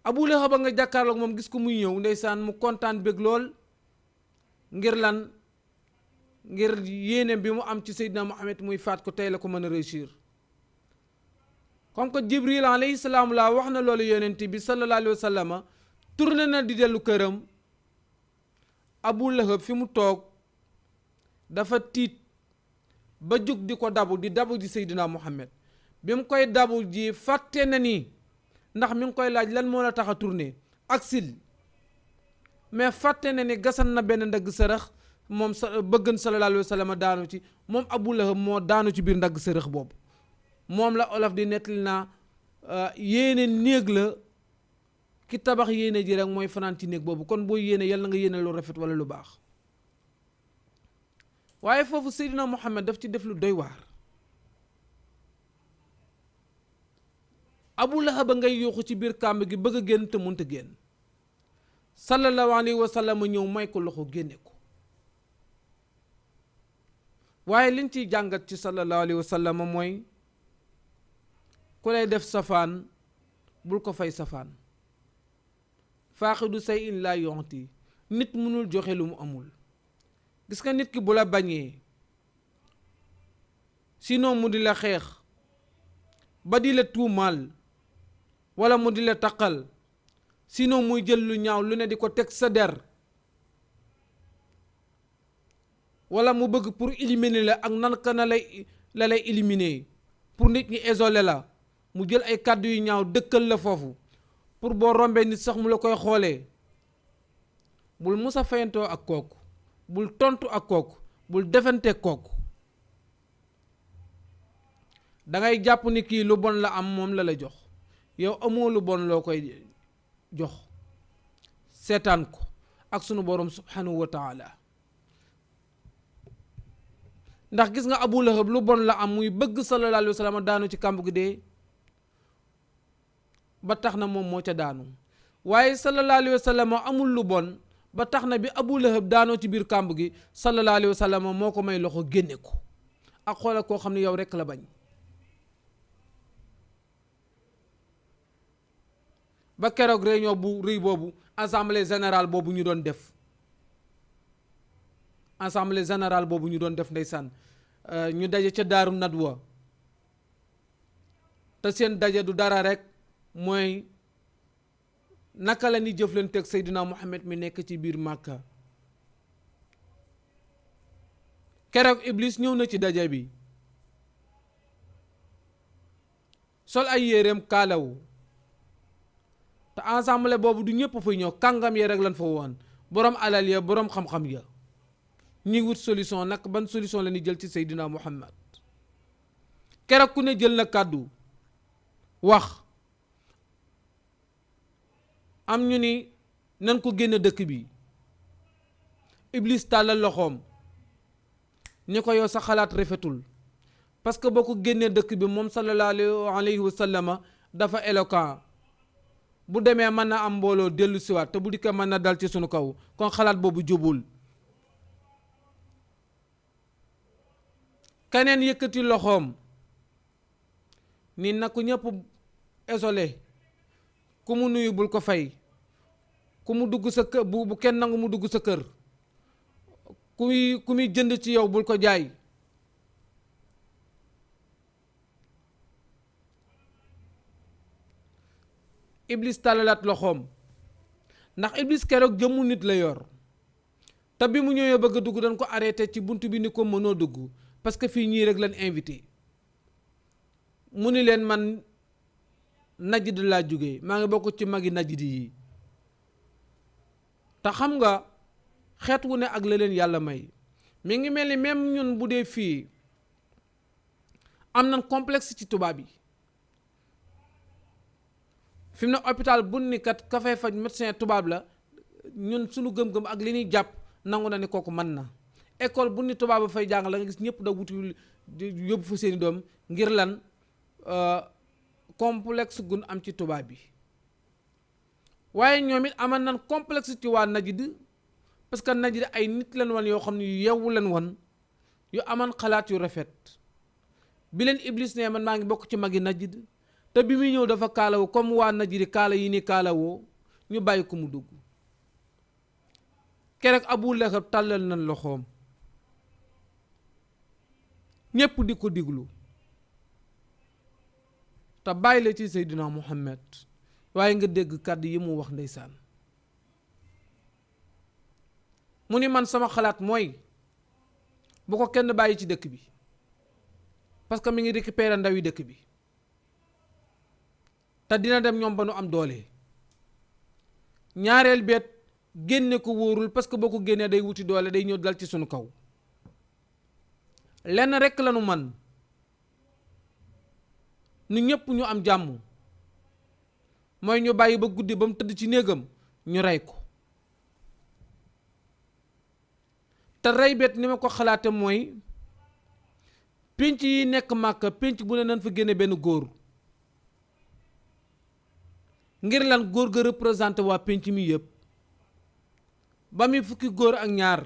Abu Lahab ba nga jàkkaarloog moom gis ko muy ñëw ndeysaan mu kontaan bég lool ngir lan ngir yéene bi mu am ci Seydina Muhammad muy faat ko tey la ko mën a réussir comme que Jibril alayhi salaam laa wax na loolu yonent bi sallallahu alayhi wa sallam tourné na di dellu këram Abu Lahab fi mu toog dafa tiit ba jóg di ko dabu di Seydina Muhammad bi mu koy dabu ji fàtte na ni ndax mi ngi koy laaj lan moo la tax a tourné aksil mais fàtte na ni gasan na benn ndagg sërëx moom sa bëggan sallallahu alayhi wa sallam daanu ci moom Abu Lahab moo daanu ci biir ndagg sërëx boobu moom la olof di nettali naa yéene néeg la ki tabax yéene ji rek mooy fanaan ci néeg boobu kon boo yéene yàlla na nga yéene lu rafet wala lu baax waaye foofu Seydina Muhammad daf ci def lu doy waar Abu Lahab ba ngay yuuxu ci biir kàmb gi bëgg a génn te mënta génn sallallahu alayhi wa sallam ñëw may ko loxo génne ko waaye liñ ciy jàngat ci sallallahu alayhi wa sallam mooy ku lay def safaan bul ko fay safaan faaxidu say in laa yonti nit mënul joxe lu mu amul gis nga nit ki bu la bañee sinon mu di la xeex ba di la tuumaal wala mu di la taqal sinon muy jël lu ñaaw lu ne di ko teg sa der wala mu bëgg pour éliminer la ak nan ka na la lay éliminer pour nit ñi isolé la mu jël ay kàddu yu ñaaw dëkkal la foofu pour boo rombee nit sax mu la koy xoolee bul musa fayantoo ak kooku bul tontu ak kooku bul defante kooku dangay jàpp ni kii lu bon la am moom la la jox yow amoo lu bon loo koy jox seetaan ko ak sunu borom subhanahu wa taala ndax gis nga Abu Lahab lu bon la am muy bëgg sallallahu alayhi wa sallam daanu ci kàmb gi dee ba tax na moom moo ca daanu waaye sallallahu alayhi wa sallam amul lu bon ba tax na bi Abu Lahab daanoo ci biir kàmb gi sallallahu alayhi wa sallam moo ko may loxo génne ko ak xoolal koo xam ne yow rekk la bañ ba keroog réunion bu rëy boobu assemblée générale boobu ñu doon def assemblée générale boobu ñu doon def ndeysaan ñu daje ca Daaru Nadwa te seen daje du dara rek mooy naka la ni jëflanteeg Seydina Muhammad mi nekk ci biir Màkka keroog Iblis ñëw na ci daje bi sol ay yéreem kaalawu te ensemble boobu du ñëpp fay ñëw kàngam ya rek lan fa woon boroom alal ya boroom xam-xam ya ñuy wut solution nag ban solution la ñuy jël ci Seydina Muhammad keroog ku ne jël na kàddu wax am ñu ni nan ko génn dëkk bi Iblis tàllal loxoom ni ko yow sa xalaat rafetul parce que boo ko génnee dëkk bi moom sallallahu alayhi wa sallam dafa éloquent bu demee mën na am mbooloo dellu siwaat te bu dikkee mën na dal ci sunu kaw kon xalaat boobu jubul keneen yëkkati loxoom ni na ko ñëpp isolé ku mu nuyu bul ko fay ku mu dugg sa kër bu kenn nangu mu dugg sa kër ku muy jënd ci yow bul ko jaay. Iblis tàllalaat loxoom ndax Iblis keroog jëmmu nit la yor te bi mu ñëwee bëgg a dugg dañ ko arrêté ci bunt bi ni ko mënoo dugg parce que fii ñii rek lañ invité. mu ni leen man Najd laa jóge maa ngi bokk ci magi Najd yi te xam nga xeet wu ne ak la leen yàlla may. mi ngi mel ni même ñun bu dee fii am nañ complexe ci tubaab yi fi mu ne hôpital bu ni kat ka fay faj médecin tubaab la ñun suñu gëm-gëm ak li ñuy jàpp nangu na ni kooku mën na. école bu ni tubaab ba fay jàng la nga gis ñëpp da wuti yóbbu fa seeni doom ngir lan complexe gun am ci tubaab bi. waaye ñoom it amal nañ complexe ci waa Najd parce que Najd ay nit leen wan yoo xam ne yu yewwu leen wan yu aman xalaat yu rafet. bi leen Iblis ne man maa ngi bokk ci magi Najd te bi muy ñëw dafa kaalawu comme waa Najd kaala yi ni kaalawoo ñu bàyyi ko mu dugg. keroog Abu Lahab tàllal nañ loxoom ñépp di ko diglu te bàyyi la ci Seydina Muhammad waaye nga dégg kàddu yi mu wax ndeysaan. mu ni man sama xalaat mooy bu ko kenn bàyyi ci dëkk bi parce que mi ngi récupérer ndawi dëkk bi te dina dem ñoom ba nu am doole. ñaareel beet génne ko wóorul parce que boo ko génnee day wuti doole day ñëw dal ci sunu kaw. lenn rekk lañu man nu ñépp ñu am jàmm mooy ñu bàyyi ba guddi ba mu tëdd ci néegam ñu rey ko. te rey beet ni ma ko xalaate mooy pénc yi nekk Màkka pénc bu ne nañ fa génne benn góor ngir lan góor ga représenté waa pénc mi yëpp ba muy fukki góor ak ñaar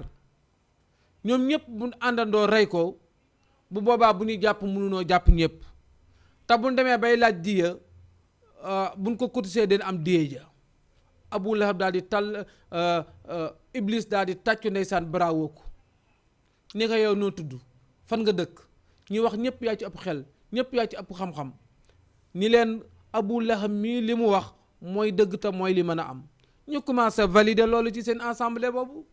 ñoom ñëpp bu àndandoo rey ko bu boobaa bu ñuy jàpp mënunoo jàpp ñëpp te bu ñu demee bay laaj diya buñ ko cotisé den am diye ja. Abu Lahab daal di tal Iblis daal di tàccu ndeysaan bravo ko ni ko yow noo tudd fan nga dëkk ñuy wax ñëpp yaa ci ëpp xel ñëpp yaa ci ëpp xam-xam ni leen Abu Lahab mii li mu wax mooy dëgg te mooy li mën a am. ñu commencé valider loolu ci seen assemblée boobu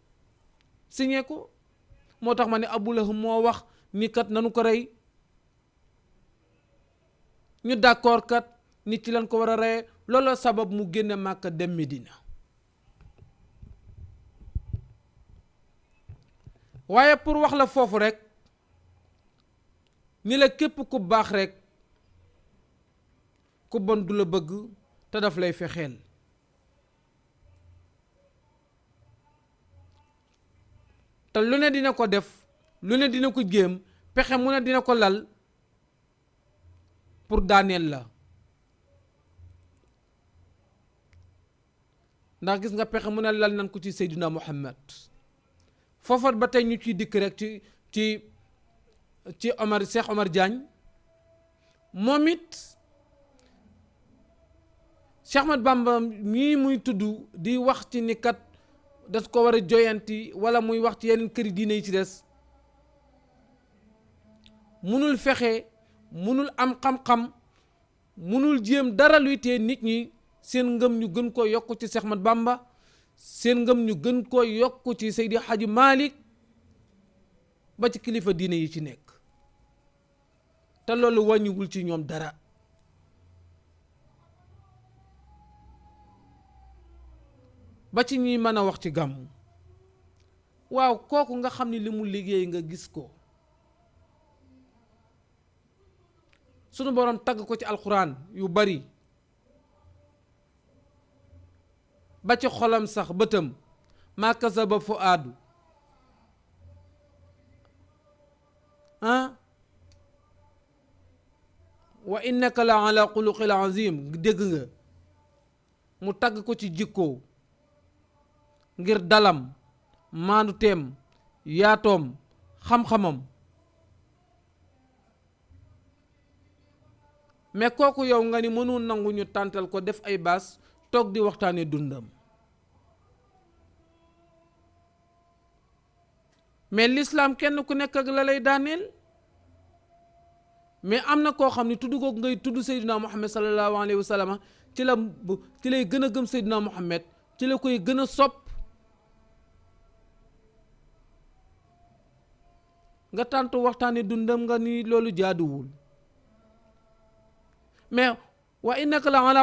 signé ko moo tax ma ne Abu Lahab moo wax ni kat nanu ko rey ñu d'accord kat nit ci lañ ko war a reyee looloo sabab mu génne Màkka dem Medina. waaye pour wax la foofu rek ni la képp ku baax rek ku bon du la bëgg te daf lay fexeel. te lu ne dina ko def lu ne dina ko jéem pexe mu ne dina ko lal pour daaneel la. ndax gis nga pexe mu ne lal nañ ko ci Seydina Muhammad foofa ba tey ñu ciy dikk rek ci Omar Cheikh Omar Diagne moom it Cheikh Ahmad Bamba mii muy tudd di wax ci ni kat das ko war a joyanti wala muy wax ci yeneen këri diine yi ci des munul fexe munul am xam-xam munul jéem dara luy tee nit ñi seen ngëm ñu gën koo yokk ci Cheikh Ahmad Bamba seen ngëm ñu gën koo yokk ci Seydi Hadji Malick ba ci kilifa diine yi ci nekk te loolu wàññiwul ci ñoom dara. ba ci ñi mën a wax ci gàmmu waaw kooku nga xam ni li mu liggéey nga gis ko sunu boroom tagg ko ci alxuraan yu bari ba ci xolam sax bëtam maa kasaba fuaadu wa innaka la ala xuluqil azim dégg nga mu tagg ko ci jikkoo ngir dalam maandu teem yaatoom xam-xamam mais kooku yow nga ni mënul nangu ñu tàntal ko def ay baas toog di waxtaane dundam mais l'islam kenn ku nekk ak la lay daaneel. mais am na koo xam ne tudd googu ngay tudd Seydina Muhammad sallallahu alayhi wa sallam ci lay gën a gëm Seydina Muhammad, ci la koy gën a sopp. nga tàntu waxtaane dundam nga ni loolu jaaduwul. mais wa innaka la ala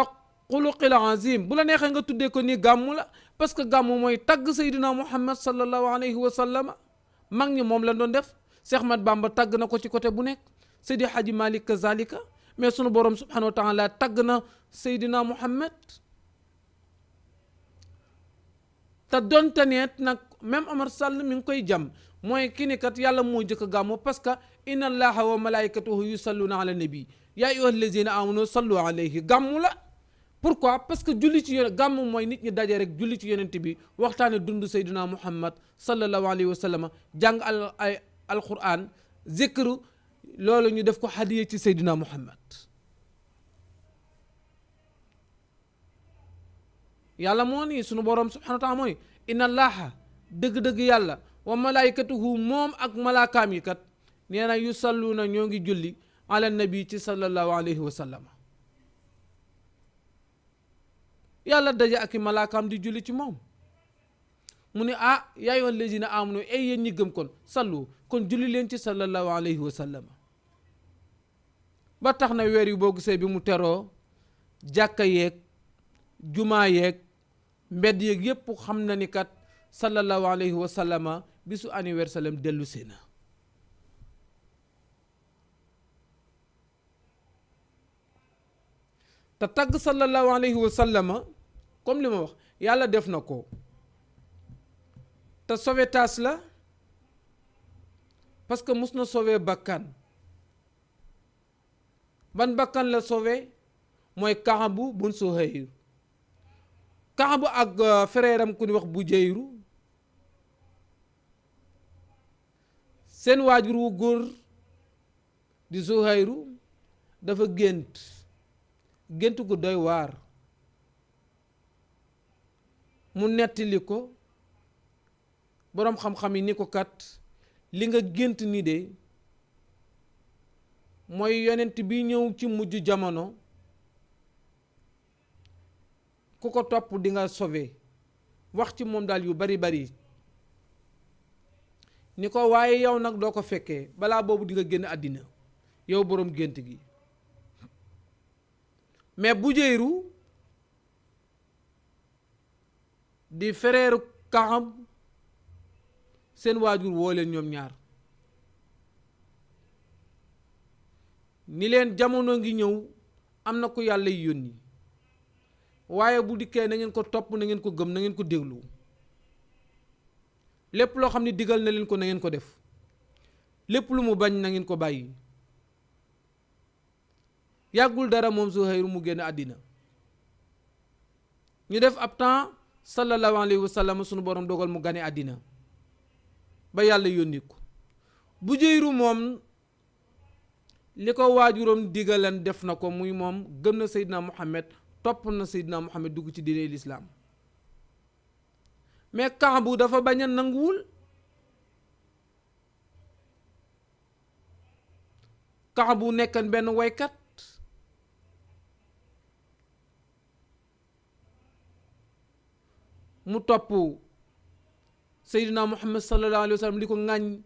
xuluqil azim, bu la neexee nga tuddee ko ni gàmmu la, parce que gàmmu mooy tagg Seydina Muhammad sallallahu alayhi wa sallam. mag ñi moom la doon def. Cheikh Ahmad Bamba tagg na ko ci côté bu nekk, Seydi Hadji Malick kazalika, mais sunu borom subhanahu wa taala tagg na Seydina Muhammad. te donte ne nag même Omar Sall mi ngi koy jam, mooy ki ni kat yàlla moo jëkk gàmmu, parce que inna allaha wa malaikatahu yusalluna ala nabi ya ayyuha allazina amanu sallu alayhi. gàmmu la. pourquoi? parce que julli ci yonent, gàmmu mooy nit ñi daje rek julli ci yonent bi, waxtaane dund Seydina Muhammad sallallahu alayhi wa sallam, jàng alquran, zikru, loolu ñu def ko hadiya ci Seydina Muhammad. yàlla moo ni sunu borom subhanahu wa taala mooy inna allaha dëgg-dëgg yàlla wa malaikatuhu moom ak malaakaam yi kat nee na yusalluuna ñoo ngi julli ala nabi ci sallallahu alayhi wa sallam. yàlla daje ak i malaakaam di julli ci moom. mu ne yaa ayyuhal lazina amanu ay yéen ñi gëm kon sallu, kon julli leen ci sallallahu alayhi wa sallam. ba tax na weer yu boo gisee bi mu teroo, jàkka yeeg jumaa yeeg mbedd yeeg yépp xam na ni kat sallallahu alayhi wa sallama bisu anniversaire am dellu si na. te tagg sallallahu alayhi wa sallama comme li ma wax yàlla def na ko, te sauvetage la, parce que mus na sauver bakkan. ban bakkan la sauver? mooy Kaabu bun Suhayr. Kaabu ak frère am ku ni wax Bujayru, seen waajur wu góor di Suhayru dafa gént gu doy waar. mu nettali ko, boroom xam-xam yi ni ko kat li nga gént ni de mooy yonent bi ñëw ci mujj jamono, ku ko topp di nga sauver. wax ci moom daal yu bari ni ko waaye yow nag doo ko fekkee, balaa boobu di nga génn àddina yow boroom gént gi. mais Bujayru di frère Kaab, seen waajur woo leen ñoom ñaar ni leen jamono ngi ñëw, am na ko yàlla yónni, waaye bu dikkee na ngeen ko topp, na ngeen ko gëm, na ngeen ko déglu. lépp loo xam ne digal na leen ko na ngeen ko def, lépp lu mu bañ na ngeen ko bàyyi. yàggul dara moom Zuhayr mu génn àddina. ñu def ab temps sallallahu alayhi wa sallam, sunu borom dogal mu gane àddina ba yàlla yónni ko. Bujayru moom li ko waajuram digalan def na ko, muy moom gëm na Seydina Muhammad, topp na Seydina Muhammad, dugg ci diine lislaam. mais Kaabu dafa bañ a nanguwul. Kaabu nekkan benn waykat, mu topp Seydina Muhammad sallallahu alayhi wa sallam di ko ŋàññ,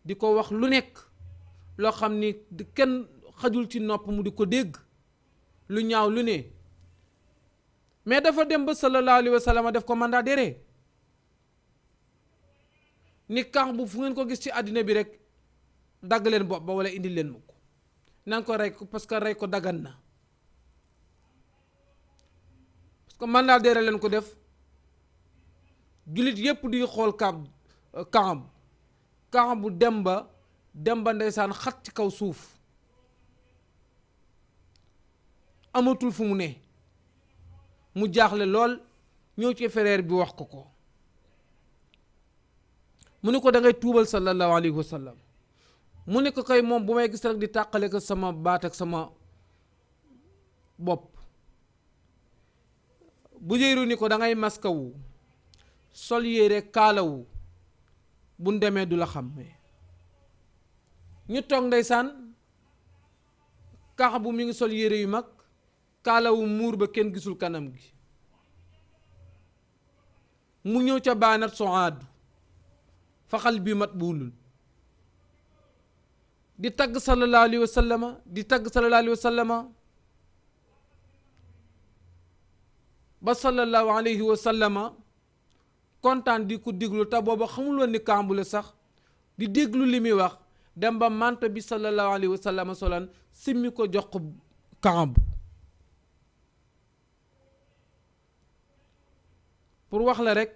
di ko wax lu nekk loo xam ni kenn xajul ci nopp mu di ko dégg, lu ñaaw lu ne. mais dafa dem ba sallallahu alayhi wa sallam def ko mandat d'arrêt, ni Kaabu fu ngeen ko gis ci àddina bi rek dagg leen bopp ba wala indi leen ma ko, nan ko rey ko, parce que rey ko dagan na. parce que mandat d'arrêt leen ko def. jullit yépp di xool Kaabu dem ba ndeysaan xat ci kaw suuf, amatul fu mu ne, mu jaaxle lool, ñëw ci frère bi wax ko mu ne ko da ngay tuubal sallallahu alayhi wa sallam. mu ne ko kay moom bu may gis rek di tàqale ko sama baat ak sama bopp. Bujayru ni ko da ngay maskawu, sol yére kaalawu, buñ demee du la xam ñu toog ndeysaan Kaabu mi ngi sol yére yu mag kaalawu muur ba kenn gisul kanam gi mu ñëw ca baanat soaadu faxal bi mat buulul di tagg sallallahu alayhi wa sallama di tagg sallallahu alayhi wa sallama ba sallallahu alayhi wa sallama kontaan di ko déglu te booba xamuloon ni Kaabu la sax di déglu li muy wax dem ba manto bi sallallahu alayhi wa sallama solan simmi ko jox ko Kaabu pour wax la rek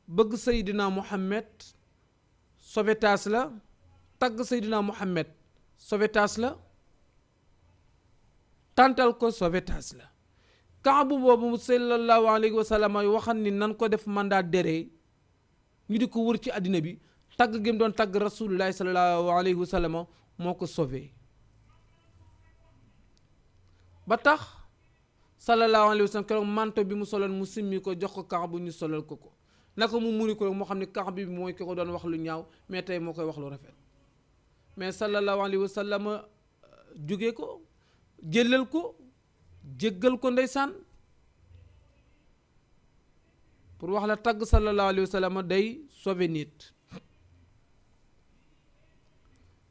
bëgg Seydina Muhammad sauvetage la tagg Seydina Muhammad sauvetage la tàntal ko sauvetage la Kaabu boobu sallallahu alayhi wa sallam waxan ni nan ko def mandat dere ñu di ko wër ci àddina bi tagg gi mu doon tagg rasulullahi sallallahu alayhi wa sallam moo ko sauvé ba tax sallallahu alayhi wa sallam keroog manto bi mu soloon mu simmi ko jox ko Kaabu ñu solal ko ko naka mu muri ko rek moo xam ne Kaabu bi mooy ki ko doon wax lu ñaaw mais tey moo koy wax lu rafet mais sallallahu alayhi wa sallam jóge ko jëlal ko jéggal ko ndeysaan pour wax la tagg sallallahu alayhi wa sallam day sauver nit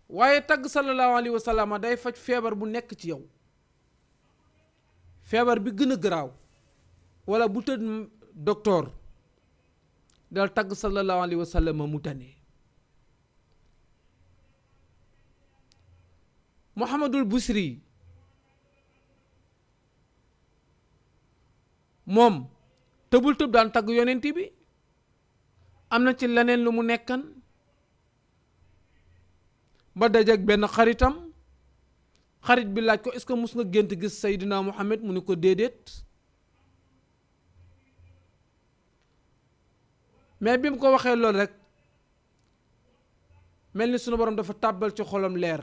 waaye tagg sallallahu alayhi wa sallam day faj feebar bu nekk ci yow feebar bi gën a garaaw wala bu tëdd docteur dal tagg sallallahu alayhi wa sallam mu tane Muhammadul Busiri moom tëbul tëb daan tagg yonent bi am na ci leneen lu mu nekkan ba dajeek benn xaritam xarit bi laaj ko est-ce que mus nga gént gis Seydina Muhammad mu ni ko déedéet mais bi mu ko waxee loolu rek mel ni sunu borom dafa tàbbal ci xolam leer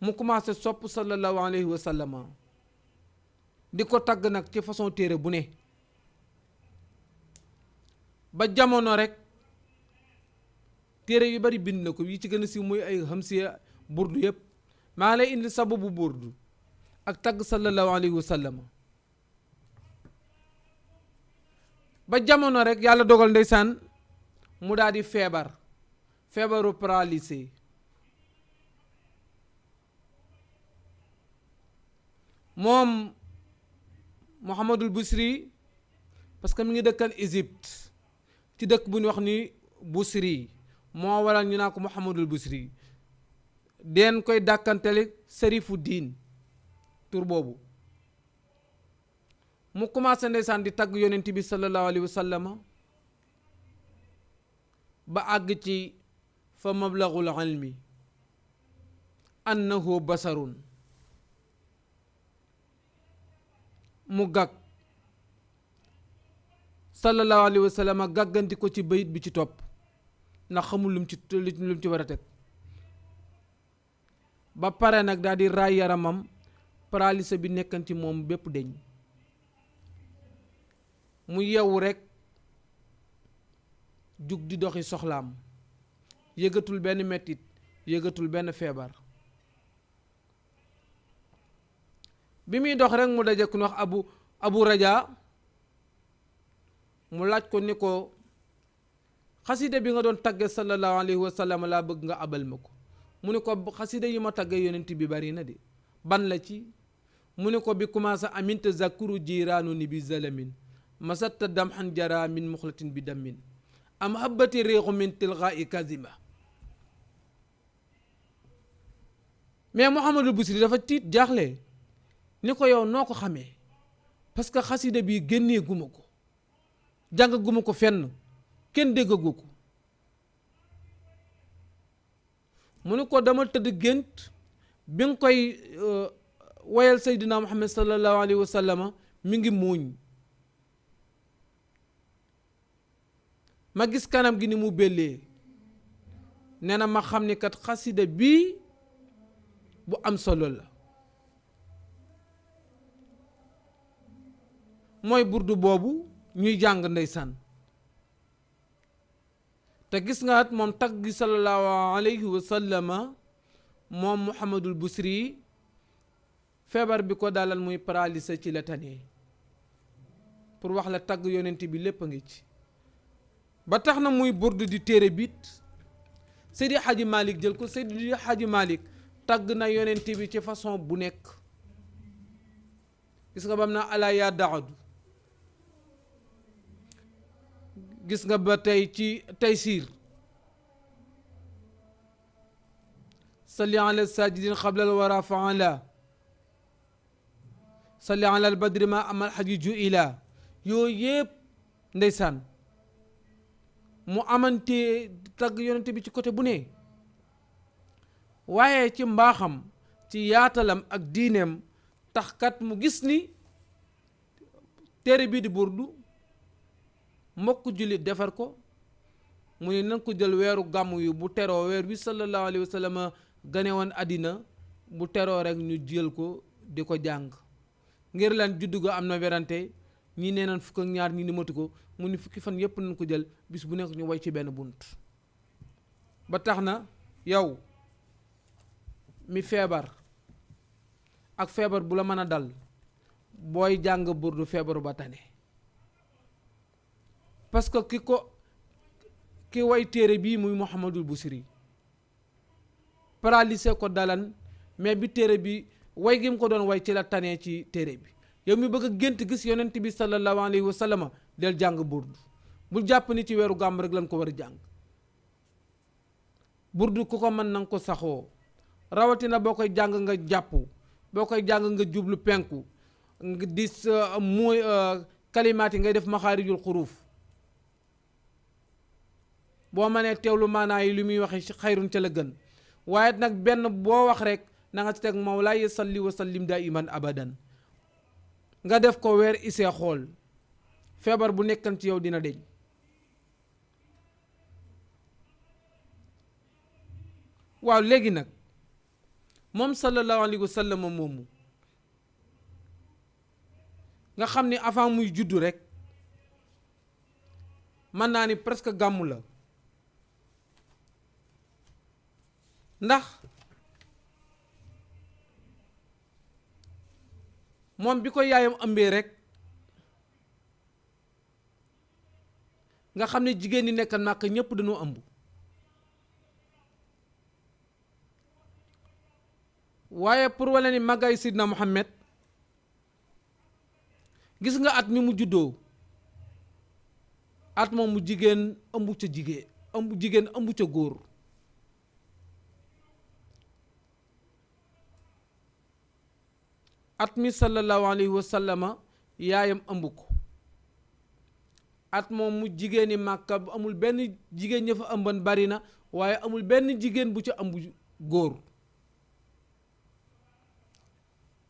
mu commencé sopp sallallahu alayhi wa sallam di ko tagg nag ci façon téere bu ne ba jamono rek téere yu bari bind na ko yi ci gën a siiw muy ay hamsiya burdu yëpp maa lay indi sababu burdu ak tagg sallallahu alayhi wa sallam ba jamono rek yàlla dogal ndeysaan mu daal di feebaru paralysé moom Muhammadul Busiri parce que mi ngi dëkkan Égypte ci dëkk bu ñu wax ni Busiri moo waral ñu naa ko Muhammadul Busiri den koy dàkkantele Serifu Diin tur boobu mu commencé ndeysaan di tagg yonent bi sallallahu alayhi wa sallam ba àgg ci fa mablagul ilmi annahu basarun mu gàgg sallallahu alayhi wa sallam gàgganti ko ci bayit bi ci topp ndax xamul lu mu ci war a teg ba pare nag daal di raay yaramam paralysé bi nekkan ci moom bépp deñ mu yewu rekk jug di doxi soxlaam yëgatul benn mettit yëgatul benn feebar bi muy dox rek mu daje ku wax abu raja mu laaj ko ni ko xasida bi nga doon tagge sallallahu alayhi wa sallam laa bëgg nga abal ma ko mu ni ko xasida yi ma tagge yonent bi bari na de ban la ci mu ni ko bi commencé amin tazakuru jiraanu ni bi zalamin masatta damhan jara min muxlatin bi dammin am habbati réexu min tilqaa'i kazima mais Muhammadul Busiri dafa tiit jaaxle ni ko yow noo ko xamee parce que xasida bi génnee guma ko jàng guma ko fenn kenn déggagu ko mu ni ko dama tëdd gént bi nga koy woyal Seydina Muhammad sallallahu alayhi wa sallam mi ngi muuñ ma gis kanam gi ni mu bellee nee na ma xam ni kat xasida bii bu am solo la mooy burdu boobu ñuy jàng ndeysaan te gis nga at moom tagg gi sallallahu alayhi wa sallama moom Muhammadul Busri feebar bi ko dalal muy paralysé ci la tane pour wax la tagg yonent bi lépp a ngi ci ba tax na muy burdu di téere bit Seydi Hadji Malick jël ko Seydi Hadji Malick tagg na yonent bi ci façon bu nekk gis nga bam na ala yaa daadu gis nga ba tey ci Taysiir salli ala sajidin xablal wara faala salli ala al badri ma amal xaji ju ila yooyu yëpp ndeysaan mu amante tagg yonent bi ci côté bu ne waaye ci mbaaxam ci yaatalam ak diineem tax kat mu gis ni téere bii di burdu mbokk jullit defar ko mu ne nan ko jël weeru gàmm yu bu teroo weer bi sallallahu alayhi wa sallam gane woon àddina bu teroo rek ñu jël ko di ko jàng ngir lan juddu ga am na werante ñi nee nañ fukk ak ñaar ñi ni matu ko mu ni fukki fan yépp nañ ko jël bis bu nekk ñu way ci benn bunt ba tax na yow mi feebar ak feebar bu la mën a dal booy jàng burdu feebaru ba tane parce que ki way téere bii muy Muhammadul Busiri paralysé ko dalan mais bi téere bi way gi mu ko doon way ci la tanee ci téere bi yow mi bëgg a gént gis yonent bi sallallahu alayhi wa sallam del jàng burdu bul jàpp ni ci weeru gàmm rek lañ ko war a jàng burdu ku ko mën na nga ko saxoo rawatina boo koy jàng nga jàpp boo koy jàng nga jublu penku nga dis muy kalimaat yi ngay def maxaarijul xuruuf boo mënee teewlu maanaa yi li muy waxe ci xayrun ca la gën waaye nag benn boo wax rek na nga ci teg mawlaaya salli wa sallim daiman abadan nga def ko weer isee xool feebar bu nekkan ci yow dina deñ waaw léegi nag moom sallallahu alayhi wa sallam moomu nga xam ni avant muy juddu rek mën naa ni presque gàmmu la ndax moom bi ko yaayam ëmbee rek nga xam ne jigéen ñi nekk Màkka ñépp dañoo ëmb waaye pour wala ni màggaay Sidna Muhammad gis nga at mi mu juddoo at moom mu jigéen ëmbu ca jigéen ëmbu ca góor at mi sallallahu alayhi wa sallama yaayam ëmb ko at moom mu jigéeni Màkka amul benn jigéen ña fa ëmban bari na waaye amul benn jigéen bu ca ëmb góor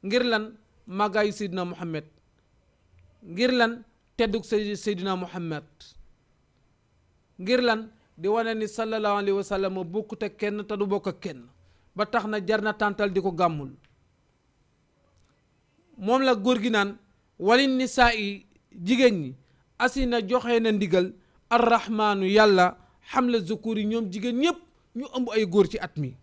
ngir lan màggaayu Seydina Muhammad ngir lan teddug Seydina Muhammad ngir lan di wane ni sallallahu alayhi wa sallam bokkut ak kenn te du bokk ak kenn ba tax na jar na tàntal di ko gàmmul moom la góor gi naan walin nisaa yi jigéen ñi asina joxe na ndigal arrahmaanu yàlla xamla zukuri ñoom jigéen ñépp ñu ëmb ay góor ci at mi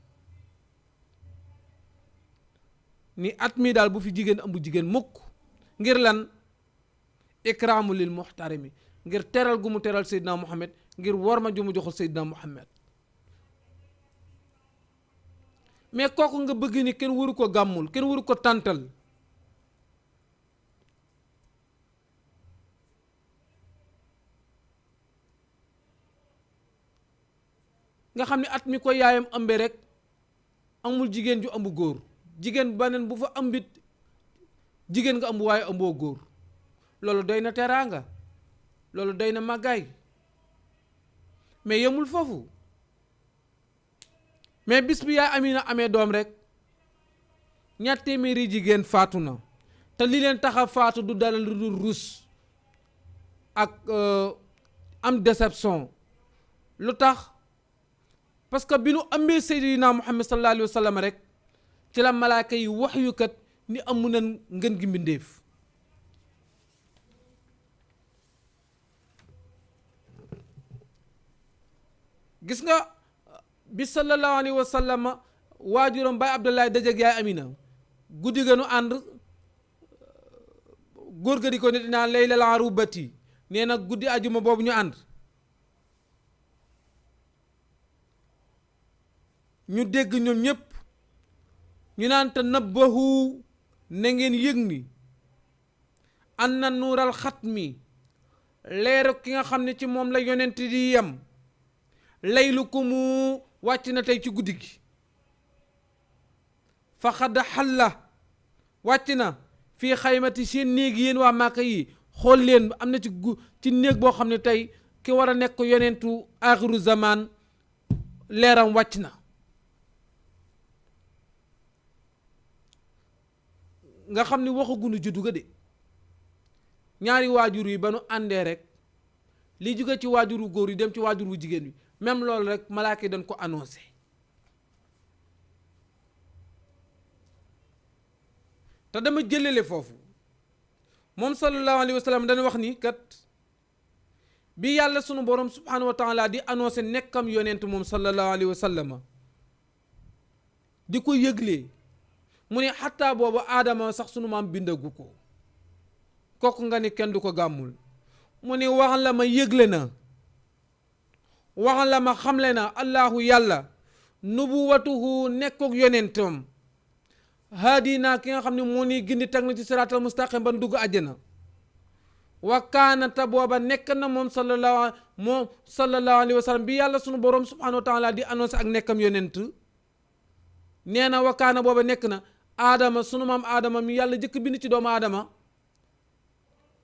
ni at mi daal bu fi jigéen ëmb jigéen mukk ngir lan ikraamu lil muxtarimi ngir teral gu mu teral Seydina Muhammad ngir worma ju mu joxul Seydina Muhammad mais kooku nga bëgg ni kenn waru ko gàmmul kenn waru ko tàntal nga xam ne at mi ko yaayam ëmbe rek amul jigéen ju ëmb góor jigéen baneen bu fa ëmbit jigéen nga ëmb waaye ëmboo góor loolu doy na teraanga loolu doy na màggaay mais yemul foofu mais bis bi yaa Amina amee doom rek ñaar téeméeri jigéen faatu na te li leen tax a faatu du dara lu dul rus ak am déception lu tax parce que bi nu ëmbee Seydina Muhammad sallallahu alayhi wa sallam rek ci la malaaka yi wax yu kat ni amu nan ngën gi mbindéef gis nga bi sallallahu alayhi wa sallam waajuram Baay Abdoulaye dajeg yaay Amina guddi ga nu ànd góor ga di ko nit naa laylal arubati nee na guddi ajuma boobu ñu ànd ñu dégg ñoom ñépp ñu naan te nabbahu na ngeen yëg ni an na nuural xatmi leeru ki nga xam ne ci moom la yonent di yem laylu ko mu wàcc na tey ci guddi gi fa xadd xalla wàcc na fii xaymati seen néeg yéen waa Màkka yi xool leen am na ci néeg boo xam ne tey ki war a nekk yonentu axiru zaman leeram wàcc na nga xam ni waxagunu juddu ga de ñaari waajur yi ba nu àndee rek li jóge ci waajuru góor yi dem ci waajuru jigéen bi même loolu rek malaaka yi dañ ko annoncé te dama jëlale foofu moom sallallahu alayhi wa sallam dañu wax ni kat bi yàlla sunu borom subhanahu wa taala di annoncé nekkam yonent moom sallallahu alayhi wa sallam di ko yëglee mu ne xattaa boobu aadama sax sunu maam bindagu ko kooku nga ni kenn du ko gàmmul mu ne wax la ma yëgle na wax la ma xamle na allahu yàlla nubuwatuhu nekkuk yonentam haadi naa ki nga xam ne moo ni gindi teg na ci siraatal mustaqim ban dugg àjjana wa kaanata booba nekk na moom sallallahu alayhi wa sallam bi yàlla sunu borom subhanahu wa taala di annoncé ak nekkam yonent nee na wa kaana booba nekk na aadama sunu maam aadama mi yàlla jëkk bind ci doomu aadama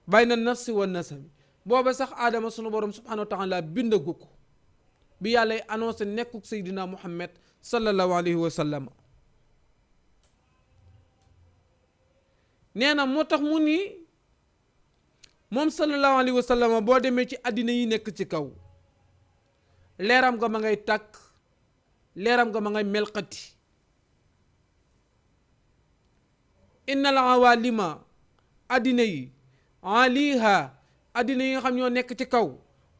bayna nafsi wa nasabi booba sax aadama sunu borom subhanahu wa taala bindagu ko bi yàlla annoncé nekkuk seydina muhammad sallallahu alayhi wa sallam nee na moo tax mu ni moom sallallahu alayhi wa sallam boo demee ci àddina yi nekk ci kaw leeram nga ma ngay tàkk leeram nga ma ngay melxati innal awalima àddina yi aliha àddina yi nga xam ñoo nekk ci kaw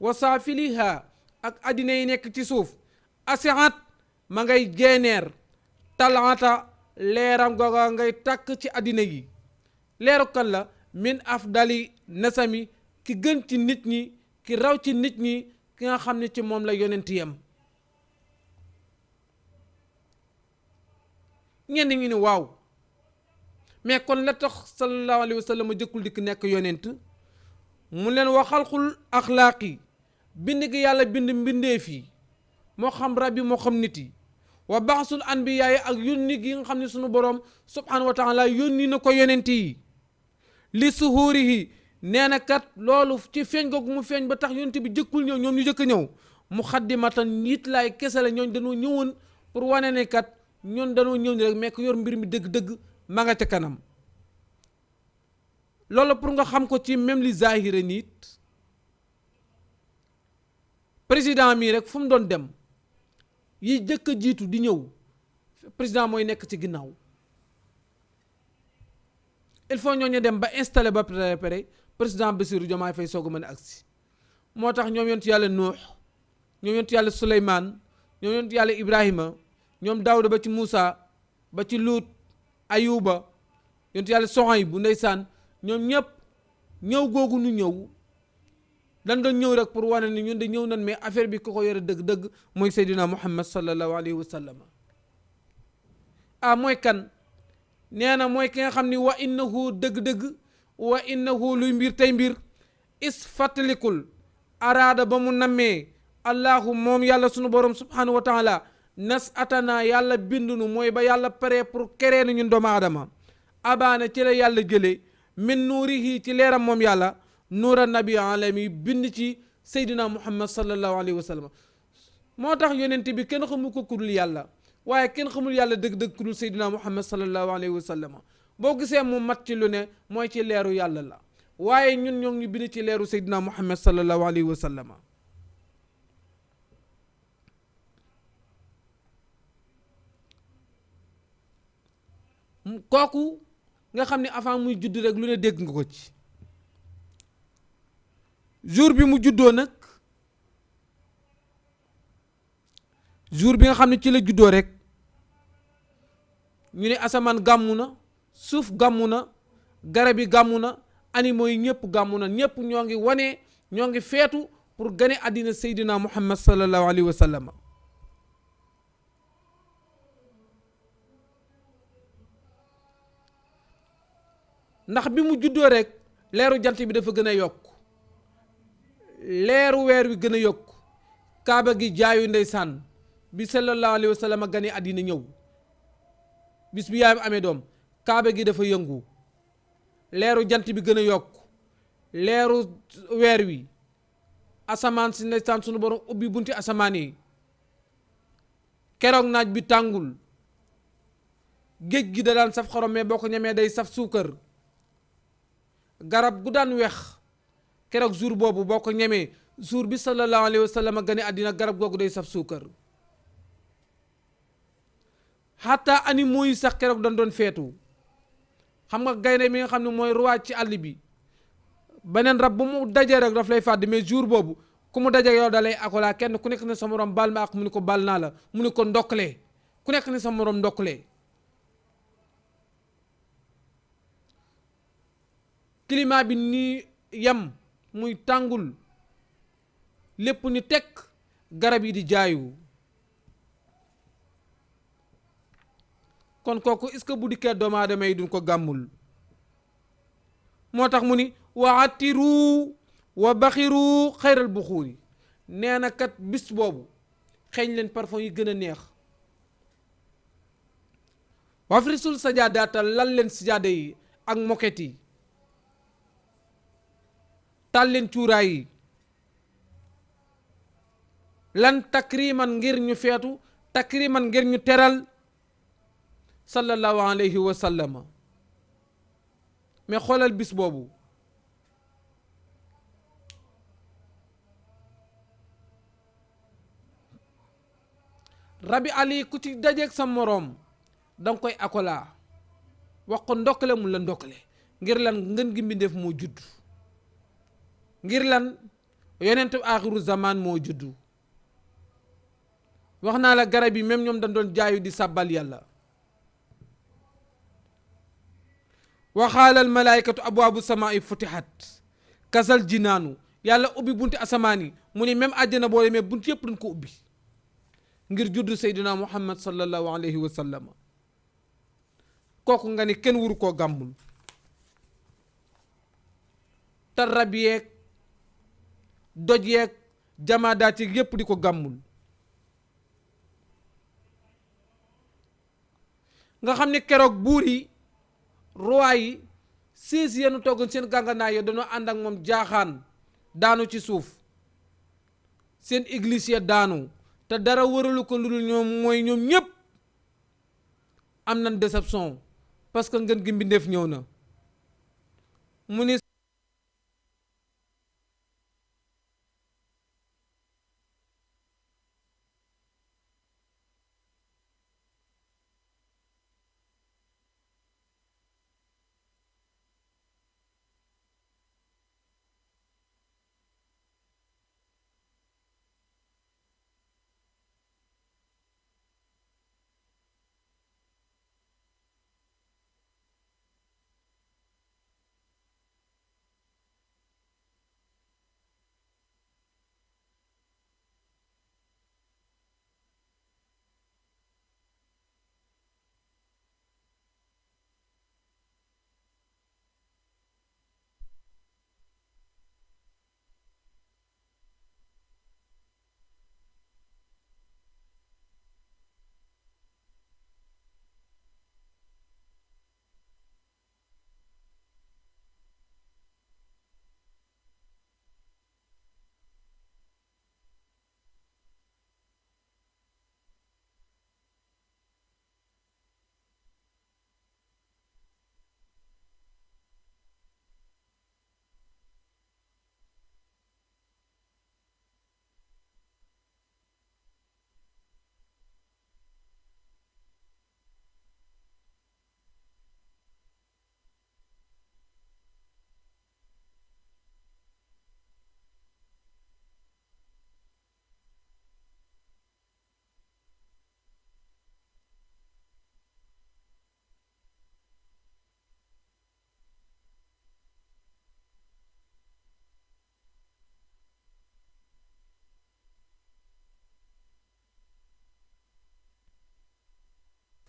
wa saafiliha ak àddina yi nekk ci suuf asihat ma ngay jeeneer talaata leeram nga ngay tàkk ci àddina yi leeru kan la min afdali nasami ki gën ci nit ñi ki raw ci nit ñi ki nga xam ne ci moom la yonent yam ñenn ñi ni waaw mais kon la tax sallallahu alayhi wa sallam jëkkul dikk nekk yonent mu leen wa xalqul axlaaqi bind gi yàlla bind mbindeef yi moo xam rab yi moo xam nit yi wa baasul anbiyaa yi ak yónni gi nga xam ne sunu borom subhanahu wa taala yónni na ko yonent yi li suhuurihi nee na kat loolu ci feeñ googu mu feeñ ba tax yonent bi jëkkul ñëw ñoom ñu jëkk ñëw mu xaddimatan nit laay kese la ñooñ dañoo ñëwoon pour wane ne kat ñoon dañoo ñëw ni rek mais yor mbir mi dëgg-dëgg ma nga ca kanam loolu pour nga xam ko ci même li zahira nit président mii rek fu mu doon dem yi jëkk a jiitu di ñëw président mooy nekk ci ginnaaw il faut ñooñu dem ba installé ba pare président Bassirou Diomaye Faye soog a mën a agsi moo tax ñoom yonent yàlla Nuux ñoom yonent yàlla Suleymaan ñoom yonent yàlla Ibrahima ñoom Daawuda ba ci Muusa ba ci Luut Ayuba yonent yàlla Soxay bu ndeysaan ñoom ñëpp ñëw googu nu ñëw dañ doon ñëw rek pour wane ni ñun de ñëw nañ mais affaire bi ko yore dëgg-dëgg mooy Seydina Muhammad sallallahu alayhi wa sallam mooy kan nee na mooy ki nga xam ni wa innahu dëgg-dëgg wa innahu luy mbir tey mbir is fàttalikul araada ba mu nammee allahu moom yàlla sunu borom subhanahu wa taala nas atana yàlla bindunu mooy ba yàlla pare pour keree na ñun doomu aadama abaana ci la yàlla jëlee min nuurihi ci leeram moom yàlla nuura nabi alami bind ci seydina muhammad sallallahu alayhi wa sallam moo tax yonent bi kenn xamul ko kudul yàlla waaye kenn xamul yàlla dëgg-dëgg kudul seydina muhammad sallallahu alayhi wa sallam boo gisee mu mat ci lu ne mooy ci leeru yàlla la waaye ñun ñoo ngi bind ci leeru seydina muhammad sallallahu alayhi wa sallam kooku nga xam ne avant muy judd rek lu ne dégg nga ko ci jour bi mu juddoo nag jour bi nga xam ne ci la juddoo rek ñu ne asamaan gàmmu na, suuf gàmmu na, garab yi gàmmu na, animaux yi ñëpp gàmmu na, ñëpp ñoo ngi wane, ñoo ngi feetu pour gane àddina Seydina Muhammad sallallahu alayhi wa sallam. ndax bi mu juddoo rek leeru jant bi dafa gën a yokk, leeru weer wi gën a yokk, kaaba gi jaayu ndeysaan bi sallallahu alayhi wa sallam gane àddina ñëw, bis bi yaayam amee doom kaaba gi dafa yëngu, leeru jant bi gën a yokk, leeru weer wi, asamaan si ndeysaan sunu borom ubbi bunti asamaan yi, keroog naaj bi tàngul, géej gi da daan saf xorom mais boo ko ñemee day saf suukar, garab gu daan weex keroog jour boobu boo ko ñemee jour bi sallallahu alayhi wa sallam gane àddina garab googu day saf suukar. xataa animaux yi sax keroog dañ doon feetu. xam nga gaynde mi nga xam ne mooy roi ci àll bi, beneen rab bu mu dajee rek daf lay fàdd, mais jour boobu ku mu dajee yow da lay akolaa, kenn ku nekk ne sa morom baal ma ak mu ni ko baal naa la, mu ni ko ndokkalee, ku nekk ne sa morom ndokkalee. climat bi nii yam muy tàngul, lépp ni tekk, garab yi di jaayu. kon kooku est-ce que bu dikkee doomu aadama yi duñ ko gàmmul? moo tax mu ni wa atiru wa baxiru xayral buxuuri, nee na kat bis boobu xeeñ leen parfum yi gën a neex, wafrisul sajaadaata lal leen sijaada yi ak moket yi, tal leen cuuraay yi, lan takriman ngir ñu feetu, takriman ngir ñu teral sallallahu alayhi wa sallama. mais xoolal bis boobu rabi ali ku ci dajeeg sa moroom danga koy akolaa, wax ko ndokkale mu la ndokkale, ngir lan ngën gi mbindeef moo judd, ngir lan yonentu aaxiru zaman moo juddu. wax naa la garab yi même ñoom dañ doon jaayu di sàbbal yàlla. waxaalal malaayikatu abwaabu samaa'i futihat kasal jinaanu, yàlla ubbi bunti asamaan yi, mu ni même àjjana boo demee bunti yëpp dañ ko ubbi ngir juddu Seydina Muhammad sallallahu alayhi wa sallam. kooku nga ni kenn wuru koo gàmmul. te rab yeeg doj yeeg jamaadaat yeeg yëpp di ko gàmmul. nga xam ne keroog buur yi, roi yi, siis yenu toggoon seen gànganaay yo dañoo ànd ak moom jaaxaan daanu ci suuf, seen église ya daanu, te dara wëralu ko lu dul ñoom mooy ñoom ñëpp am nañ déception parce que ngeen gi mbindeef ñëw na. mu ni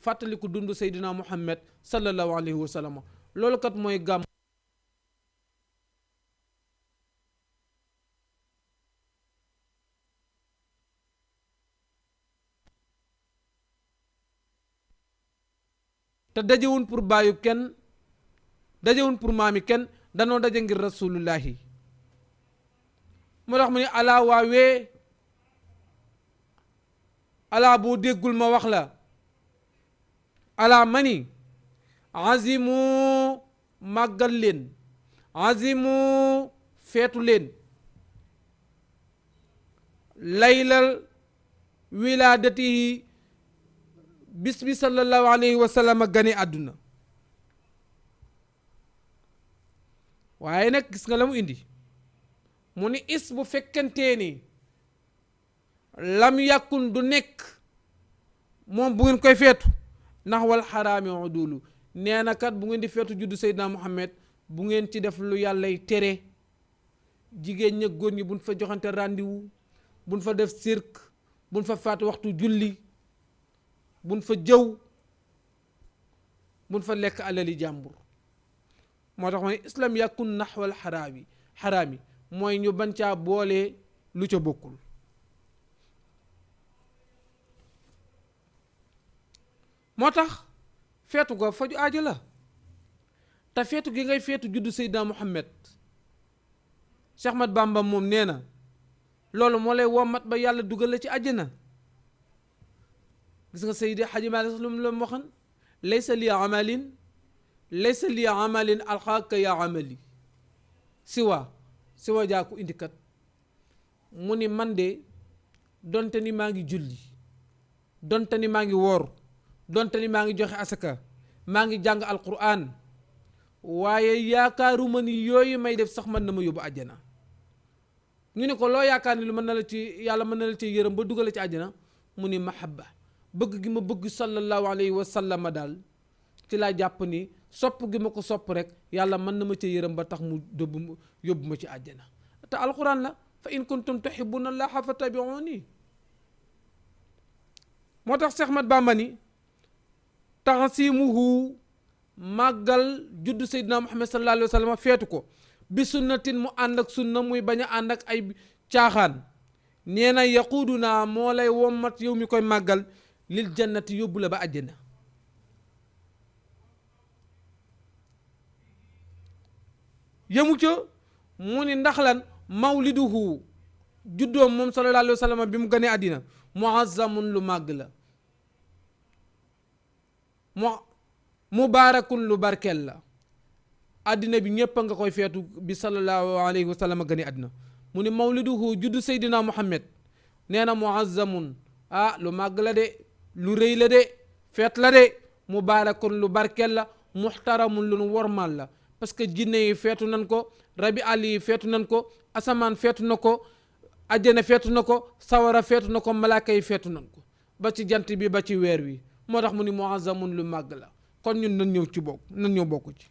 fàttaliku dund Seydina Muhammad sallallahu alayhi wa sallam loolu kat mooy gàmm te dajewun pour baayu kenn dajewun pour maami kenn danoo daje ngir rasulullahi moo tax mu ne alaa waawee alaa boo déggul ma wax la alaa mani azimu màggal leen azimu feetu leen laylal wilaadatihi bis bi sallallahu alayhi wa sallam gane àdduna waaye nag gis nga la mu indi mu ni is bu fekkentee ni lam yàkkun du nekk moom bu ngeen koy feetu ndax wal xaraami udulu nee na kat bu ngeen di feetu juddu Seydina Muhammad bu ngeen ci def lu yàllay tere jigéen ña góor ñi buñ fa joxante rendez-vous buñ fa def cirque buñ fa faat waxtu julli buñ fa jëw buñ fa lekk alali jàmbur moo tax mooy islam yàkkun naxwal xaraami mooy ñu bañ caa boole lu ca bokkul moo tax feetu ko faju aajo la te feetu gi ngay feetu juddu Seydina Muhammad Cheikh Ahmad Bamba moom nee na loolu moo lay wommat ba yàlla dugal la ci àjjana gis nga Seydi Hadji Malick lu mu la waxan laysa li amalin alxaaka ya amali siwa jaa ko indi kat mu ni man de donte ni maa ngi julli donte ni maa ngi woor donte ni maa ngi joxe asaka maa ngi jàng alquran waaye yaakaaruma ni yooyu may def sax mën na ma yóbbu àjjana ñu ne ko loo yaakaar ni lu mën na la ci yàlla mën na la ci yërëm ba dugal ci àjjana mu ni mahabba bëgg gi ma bëgg sallallahu alayhi wa sallam daal ci laa jàpp ni sopp gi ma ko sopp rek yàlla mën na ma ci yërëm ba tax mu yóbbu ma ci àjjana te alquran la fa in kuntum tuhibbuna allaha fattabi'uni moo tax Cheikh Ahmad Bamba ni taxasimuhu màggal juddu Seydina Muhammad sallallahu alayhi wa sallam feetu ko bi sunnatin mu ànd ak sunna muy bañ a ànd ak ay caaxaan nee na yaquuduna moo lay wommat yow mi koy màggal lil jannati yóbbu la ba àjjana yëmu ca mu ni ndax lan mawliduhu juddoom moom sallallahu alayhi wa sallam bi mu gënee àddina muazzamun lu màgg la mubaarakun lu barkeel la àddina bi ñépp a nga koy feetu bi sallallahu alayhi wa sallam gënee àddina mu ni mawliduhu juddu Seydina Muhammad nee na muazzamun lu màgg la de lu rëy la de feet la de mubaarakun lu barkeel la muxtaramun lu wormal la parce que jinne yi feetu nan ko rabi àll yi feetu nan ko asamaan feetu na ko ajjana feetu na ko sawara feetu na ko malaaka yi feetu nan ko ba ci jant bi ba ci weer wi moo tax mu ni muazzamun lu màgg la kon ñun nan ñëw ci bokk nan ñëw bokk ci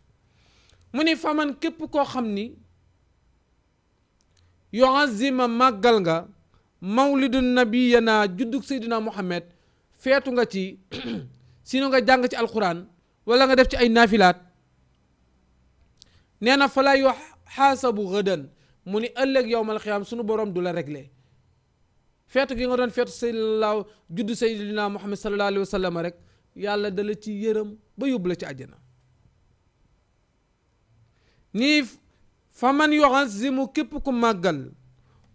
mu ni faman képp koo xam ni yuazima màggal nga mawlidu nabiyana juddug Seydina Muhammad feetu nga ci sino nga jàng ci alquran wala nga def ci ay naafilaat nee na fa la yu xaasabu gëdan mu ni ëllëg yowmal xiyaam sunu borom du la réglé feetu gi nga doon feetu juddu Seydina Muhammad sallallahu alayhi wa sallam rek yàlla dala ci yërëm ba yóbbu la ci àjjana nii fa man yuazimu képp ku màggal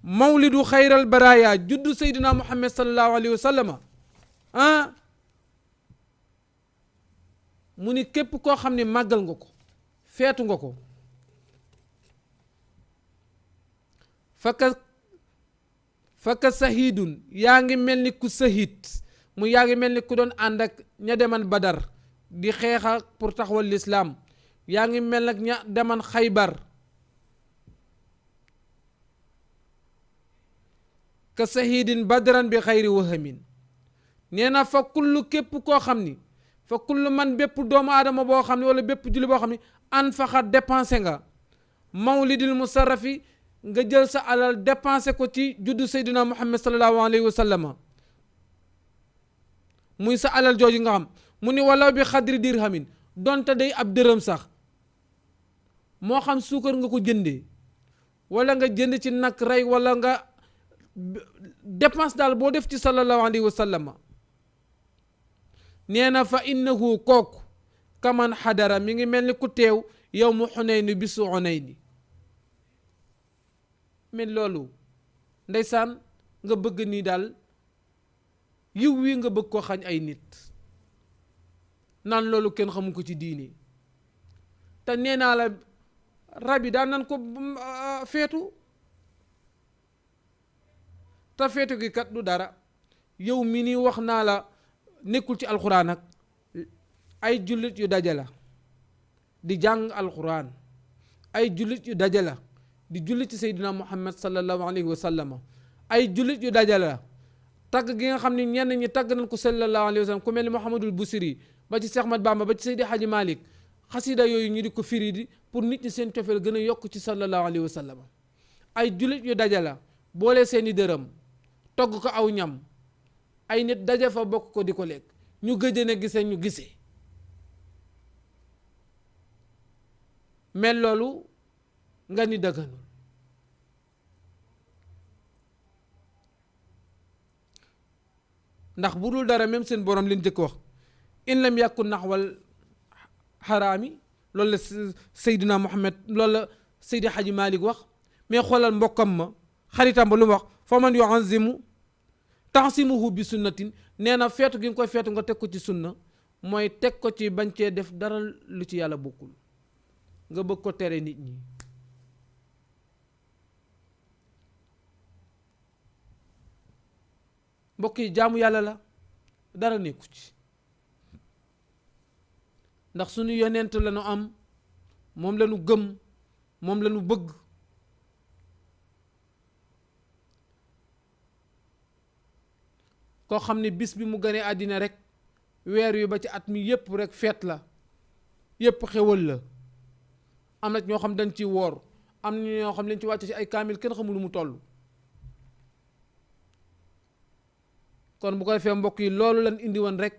mawlidu xayral baraya juddu Seydina Muhammad sallallahu alayhi wa sallam mu ni képp koo xam ne màggal nga ko feetu nga ko fakka sahidun yaa ngi mel ni ku sahid mu yaa ngi mel ni ku doon ànd ak ña deman badar di xeexa pour taxawal lislaam yaa ngi mel nag ña deman xaybar ka sahidin badran bi xayri wahamin nee na fa kullu képp koo xam ni fa kullu man bépp doomu aadama boo xam ne wala bépp julli boo xam ne an faxa dépensé nga mawlidil musarrafi nga jël sa alal dépensé ko ci juddu Seydina Muhammad sallallahu alayhi wa sallam muy sa alal jooju nga xam mu ni walaw bi xadri dirhamin donte day ab dërëm sax, moo xam suukar nga ko jëndee wala nga jënd ci nag rey wala nga dépense daal boo def ci sallallahu alayhi wa sallam, nee na fa innahu kooku kaman xadara mi ngi mel ni ku teew yow mu Xunayn bisu Xunayn. mais loolu ndeysaan nga bëgg nii daal yiw wi nga bëgg ko xañ ay nit naan loolu kenn xamu ko ci diini. te nee naa la rab yi daan nan ko feetu, te feetu gi kat du dara. yow mi ni wax naa la nekkul ci alxuraan ak ay jullit yu daje la di jàng alxuraan, ay jullit yu daje la di jullit ci Seydina Muhammad sallallahu alayhi wa sallam, ay jullit yu daje la tagg gi nga xam ne ñenn ñi tagg nañ ko sallallahu alayhi wa sallam ku mel ni Muhammadul Busiri ba ci Cheikh Ahmad Bamba ba ci Seydi Hadji Malick, xasida yooyu ñu di ko firi di pour nit ñi seen cofeel gën a yokk ci sallallahu alayhi wa sallam. ay jullit yu daje la boole seeni dërëm togg ko aw ñam, ay nit daje fa bokk ko di ko lekk, ñu gëj ne gisee ñu gisee. mel loolu nga ni dëgganul. ndax bu dul dara même seen borom leen jëkk wax in lam yàkku naxwal xaraami, loolu la Seydina Muhammad, loolu la Seydi Hadji Malick wax. mais xoolal mbokkam ma xaritam ba lu mu wax fa man yu'azzimu ta'simuhu bi sunnatin, nee na feetu gi nga koy feetu nga teg ko ci sunna mooy teg ko ci bañ cee def dara lu ci yàlla bokkul, nga bëgg ko tere nit ñi. mbokk yi jaamu yàlla la dara nekku ci, ndax suñu yonent la ñu am, moom la ñu gëm, moom la ñu bëgg. koo xam ne bis bi mu gënee àddina rek weer wi ba ci at mi yépp rek feet la, yépp xewal la. am na ñoo xam dañ ci woor, am na ñoo xam leen ci wàcc ci ay kaamil kenn xamul lu mu toll. kon bu ko defee mbokk yi loolu lañ indi woon rek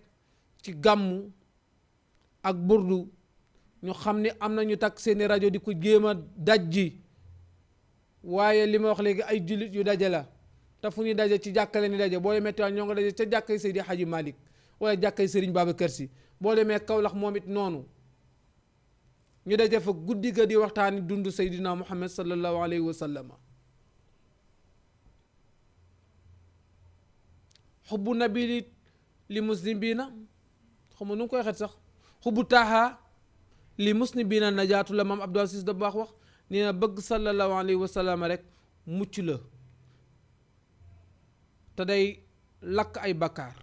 ci gàmmu ak burdu. ñu xam ne am na ñu takk seeni rajo di ko jéem a dajji, waaye li ma wax léegi ay jullit yu daje la, te fu ñu daje ci jàkkale ni daje. boo demee Tiwaawan ñoo nga daje ca jàkkay Seydi Hadji Malick wala jàkkay Serigne Babacar Sy. boo demee Kaolack moom it noonu, ñu daje fa guddi ga di waxtaani dund Seydina Muhammad sallallahu alayhi wa sallam. xubbu nabi li muslimina, xam nga nu ngi koy xet sax, xubbu taaha li muslimina najaatu la maam Abdou Aziz Dabakh wax. nee na bëgg sallallahu alayhi wa sallam rek mucc la, te day lakk ay bakkaar.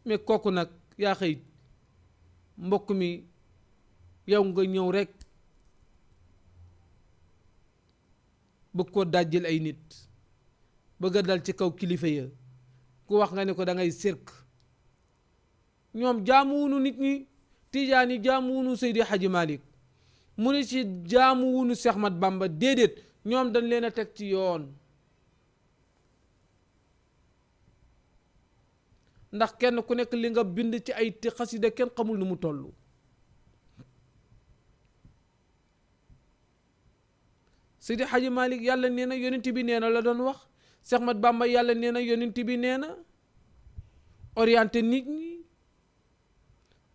mais kooku nag yaa xëy mbokk mi yow nga ñëw rek bëgg koo dajjil ay nit, bëgg a dal ci kaw kilifa ya. ku wax nga ne ko da ngay sirk. ñoom jaamuwunu nit ñi, tijaan yi jaamuwunu Seydi Hadji Malick, mu ne ci jaamuwunu Cheikh Ahmad Bamba, déedéet. ñoom dañ leen a teg ci yoon. ndax kenn ku nekk li nga bind ci ay xasida kenn xamul nu mu toll. Seydi Hadji Malick yàlla nee na yonent bi nee na la doon wax. Cheikh Ahmad Bamba yàlla nee na yonent bi nee na orienté nit ñi.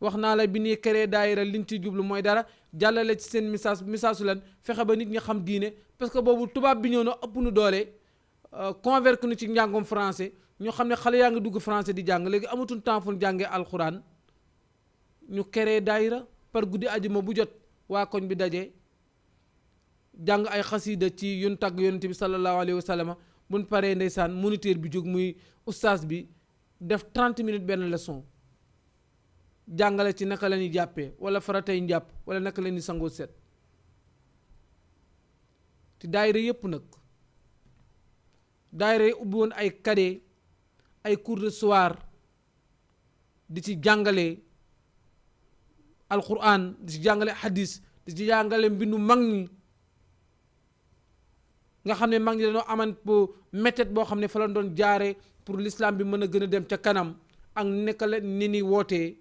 wax naa la bi ñuy créé daayira liñ ci jublu mooy dara jàllale ci seen message su leen fexe ba nit ñi xam diine, parce que boobu tubaab bi ñëw na ëpp nu doole convaincre nu ci njàngum français. ñu xam ne xale yaa ngi dugg français di jàng, léegi amatuñ temps fu jàngee alxuraan. ñu créé daayira par guddi àjjuma bu jot waa koñ bi daje jàng ay xasida ci yun tagg yonent bi sallallahu alayhi wa sallam. buñ paree ndeysaan moniteur bi jóg muy ustaas bi def 30 minutes benn leçon jàngale ci naka la ñuy jàppee wala faratay njàpp wala naka la ñuy sangoo set. te daayira yépp nag daayira yi ubbi woon ay cadet, ay cours de soir di ci jàngale alquran, di ci jàngale hadis, di ci jàngale mbindu mag ñi. nga xam ne mag ñi dañoo aman po méthode boo xam ne fa la doon jaare pour l'islam bi mën a gën a dem ca kanam ak naka la ni ni wootee.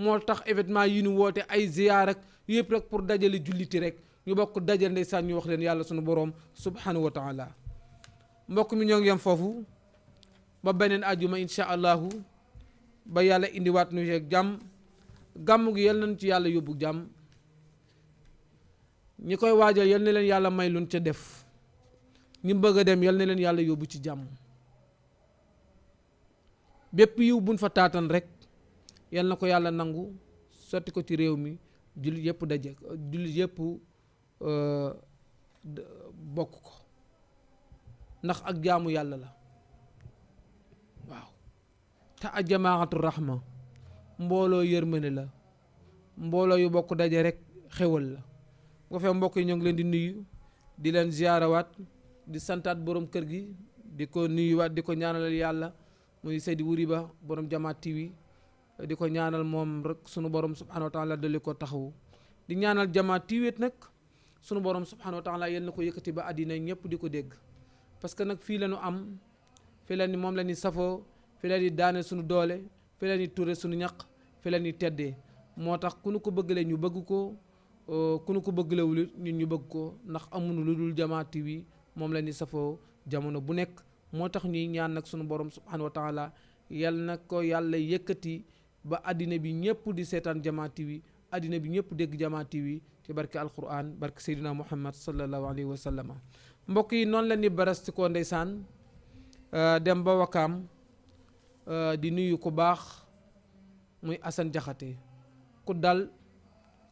moo tax événement yi ñu woote ay ziyaar ak yëpp rek pour dajale julliti rek ñu bokk dajal ndeysaan ñu wax leen yàlla sunu borom subhanahu wa taala. mbokk mi ñoo ngi yem foofu ba beneen ajuma insha allahu ba yàlla indiwaat nu yeeg jàmm. gàmm gi yal nañ ci yàlla yóbbu jàmm, ñi koy waajal yal na leen yàlla may luñ ca def, ñi bëgg a dem yal na leen yàlla yóbbu ci jàmm. bépp yiw buñ fa taatan rek yal na ko yàlla nangu sotti ko ci réew mi, jullit yëpp daje, jullit yëpp bokk ko, ndax ak jaamu yàlla la. waaw te a jamaatu rahma, mbooloo yërmande la, mbooloo yu bokk daje rek xewal la. bu ko fee mbokk yi ñoo ngi leen di nuyu, di leen ziyaarawaat, di santaat borom kër gi, di ko nuyuwaat, di ko ñaanal yàlla muy Seydi Wuri Ba borom Jamaat TV, di ko ñaanal moom rek sunu borom subhanahu wa taala dolli ko taxawu. di ñaanal Jamaat TV nag sunu borom subhanahu wa taala yal na ko yëkkati ba àddina ñëpp di ko dégg, parce que nag fii la ñu am, fii la ni moom la ni safoo, fii la ni daane sunu doole, fii la ni ture sunu ñaq, fii la ni teddee. moo tax ku nu ko bëggalee ñu bëgg ko, ku nu ko bëggalewul ñun ñu bëgg ko, ndax amuñu lu dul Jamaat TV, moom la ni safoo jamono bu nekk. moo tax ñuy ñaan nag sunu borom subhanahu wa taala yal na ko yàlla yëkkati ba àddina bi ñëpp di seetaan Jamaat TV, àddina bi ñëpp dégg Jamaat TV ci barke alquran, barke Seydina Muhammad sallallahu alayhi wa sallam. mbokk yi noonu la ni barasti ko ndeysaan dem ba Wakaam di nuyu ku baax muy Assane Jaxate, ku dal,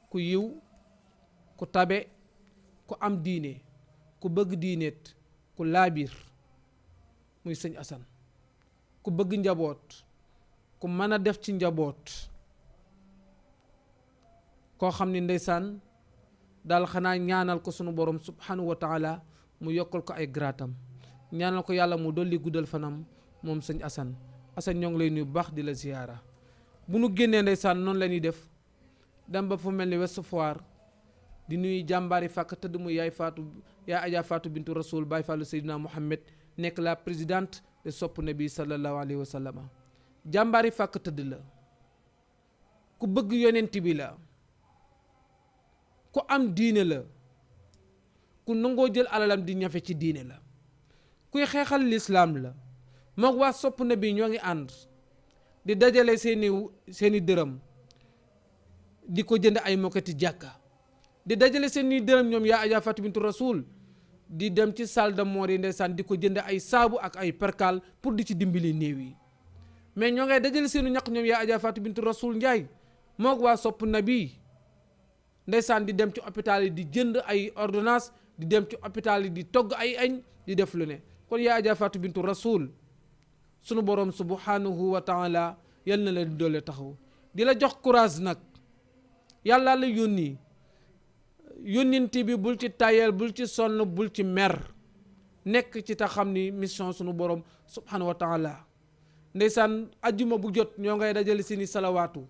ku yiw, ku tabe, ku am diine, ku bëgg diineet, ku laabir, muy sëñ Assane, ku bëgg njaboot, ku mën a def ci njaboot, koo xam ni ndeysaan daal xanaa ñaanal ko sunu borom subhanahu wa taala mu yokkal ko ay graatam, ñaanal ko yàlla mu dolli guddal fanam moom sëñ Assane. Assane ñoo ngi lay nuyu bu baax di la ziyaara. bu nu génnee ndeysaan noonu la ñuy def dem ba fu mel ni Ouest Foire di nuyu jàmbaari fàkk tëdd mu yaay Adja Fatou Bintou Rasoul Baye Fallou Seydina Mohamed, nekk la présidente de sopp nabi sallallahu alayhi wa sallam. jàmbaari fàkk tëdd la, ku bëgg yonent bi la, ku am diine la, ku nangoo jël alalam di ñafe ci diine la, kuy xeexal lislaam la. moog waa sopp nabi ñoo ngi ànd di dajale seeni dërëm di ko jënd ay mokkati jàkka, di dajale seeni dërëm ñoom yaa Adja Fatou Bintou Rasoul di dem ci salle de mort yi ndeysaan di ko jënd ay saabu ak ay perkal pour di ci dimbali néew yi. mais ñoo ngay dajale seenu ñaq ñoom yaa Adja Fatou Bintou Rasoul Ndiaye moog waa sopp nabi ndeysaan di dem ci hôpital yi di jënd ay ordonnance, di dem ci hôpital yi di togg ay añ, di def lu ne. kon yaa Adja Fatou Bintou Rasoul sunu borom subhanahu wa taala yal na leen doole taxaw, di la jox courage nag. yàlla la yónnenti bi bul ci tayel, bul ci sonn, bul ci mer, nekk ci ta xam ni mission sunu borom subhanahu wa taala. ndeysaan ajjuma bu jot ñoo ngay dajale seeni salawaatu,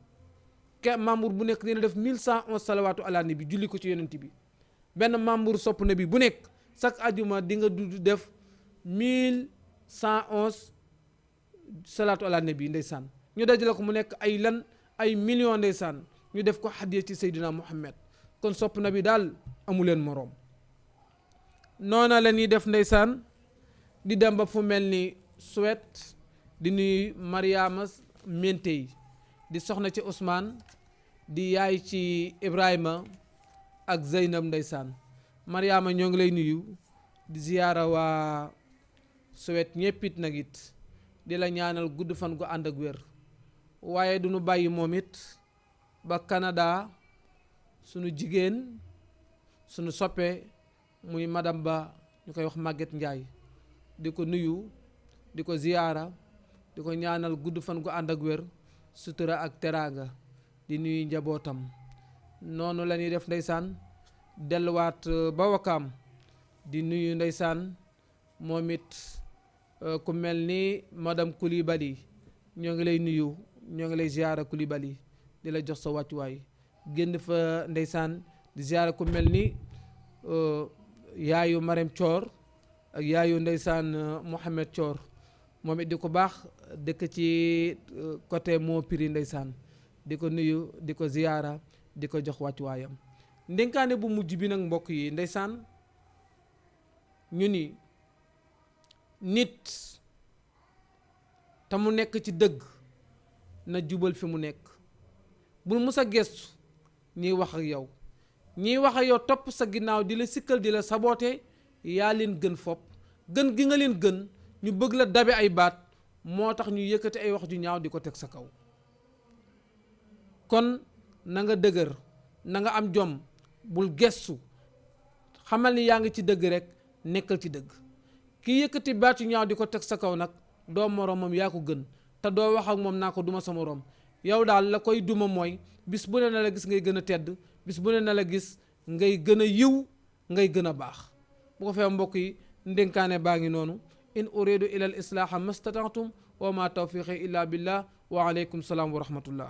membre bu nekk dina def 1111 salawaatu ala nabi, julli ko ci yonent bi. benn membre sopp nabi bu nekk chaque ajjuma di nga def 1111 salaatu ala nabi ndeysaan. ñu dajale ko mu nekk ay millions ndeysaan, ñu def ko hadiya ci Seydina Muhammad. kon sopp nabi daal amuleen moroom. noona la ñuy def ndeysaan di dem ba fu mel ni Suède di nuy Mariama Mentey di soxna ci Ousmane, di yaay ci Ibrahima ak Zeynab ndeysaan. Mariama ñoo ngi lay nuyu di ziyaara waa Suède ñéppit nag it di la ñaanal gudd fan gu ànd ak wér. waaye du ñu bàyyi moom it ba Canada sunu jigéen sunu soppe muy madame Ba ñu koy wax Maguette Ndiaye, di ko nuyu, di ko ziyaara, di ko ñaanal gudd fan gu ànd ak wér, sutura ak teraanga, di nuyu njabootam. noonu la ñuy def ndeysaan delluwaat ba Wakaam di nuyu ndeysaan moom it ku mel ni madame Coulibaly ñoo ngi lay nuyu, ñoo ngi lay ziyaara Coulibaly, di la jox sa wàccuwaay. génn fa ndeysaan di ziyaara ku mel ni yaayu Marème Thior ak yaayu ndeysaan Mohamed Thior, moom it di ko baax, dëkk ci côté moo Piri ndeysaan. di ko nuyu di ko ziyaara di ko jox wàccuwaayam. ndénkaane bu mujj bi nag mbokk yi ndeysaan ñu ni nit te mu nekk ci dëgg na jubal fi mu nekk, bul mus a gestu ñiy wax ak yow, ñiy wax ak yow topp sa ginnaaw di la sikkal di la saboote, yaa leen gën fopp, gën gi nga leen gën ñu bëgg la dabe ay baat moo tax ñu yëkkati ay wax ju ñaaw di ko teg sa kaw. kon na nga dëgër, na nga am jom, bul gestu, xamal ni yaa ngi ci dëgg rek, nekkal ci dëgg. ki yëkkati baat yu ñaaw di ko teg sa kaw nag doo moroomam, yaa ko gën, te doo wax ak moom naa ko duma sa moroom. yow daal la koy duma mooy bis bu ne na la gis ngay gën a tedd, bis bu ne na la gis ngay gën a yiw, ngay gën a baax. bu ko fee mbokk yi ndénkaane baa ngi noonu. in uridu ila al islaaha mastata'tum wa ma tawfiqi illa billah wa alaykum salaam wa rahmatullah.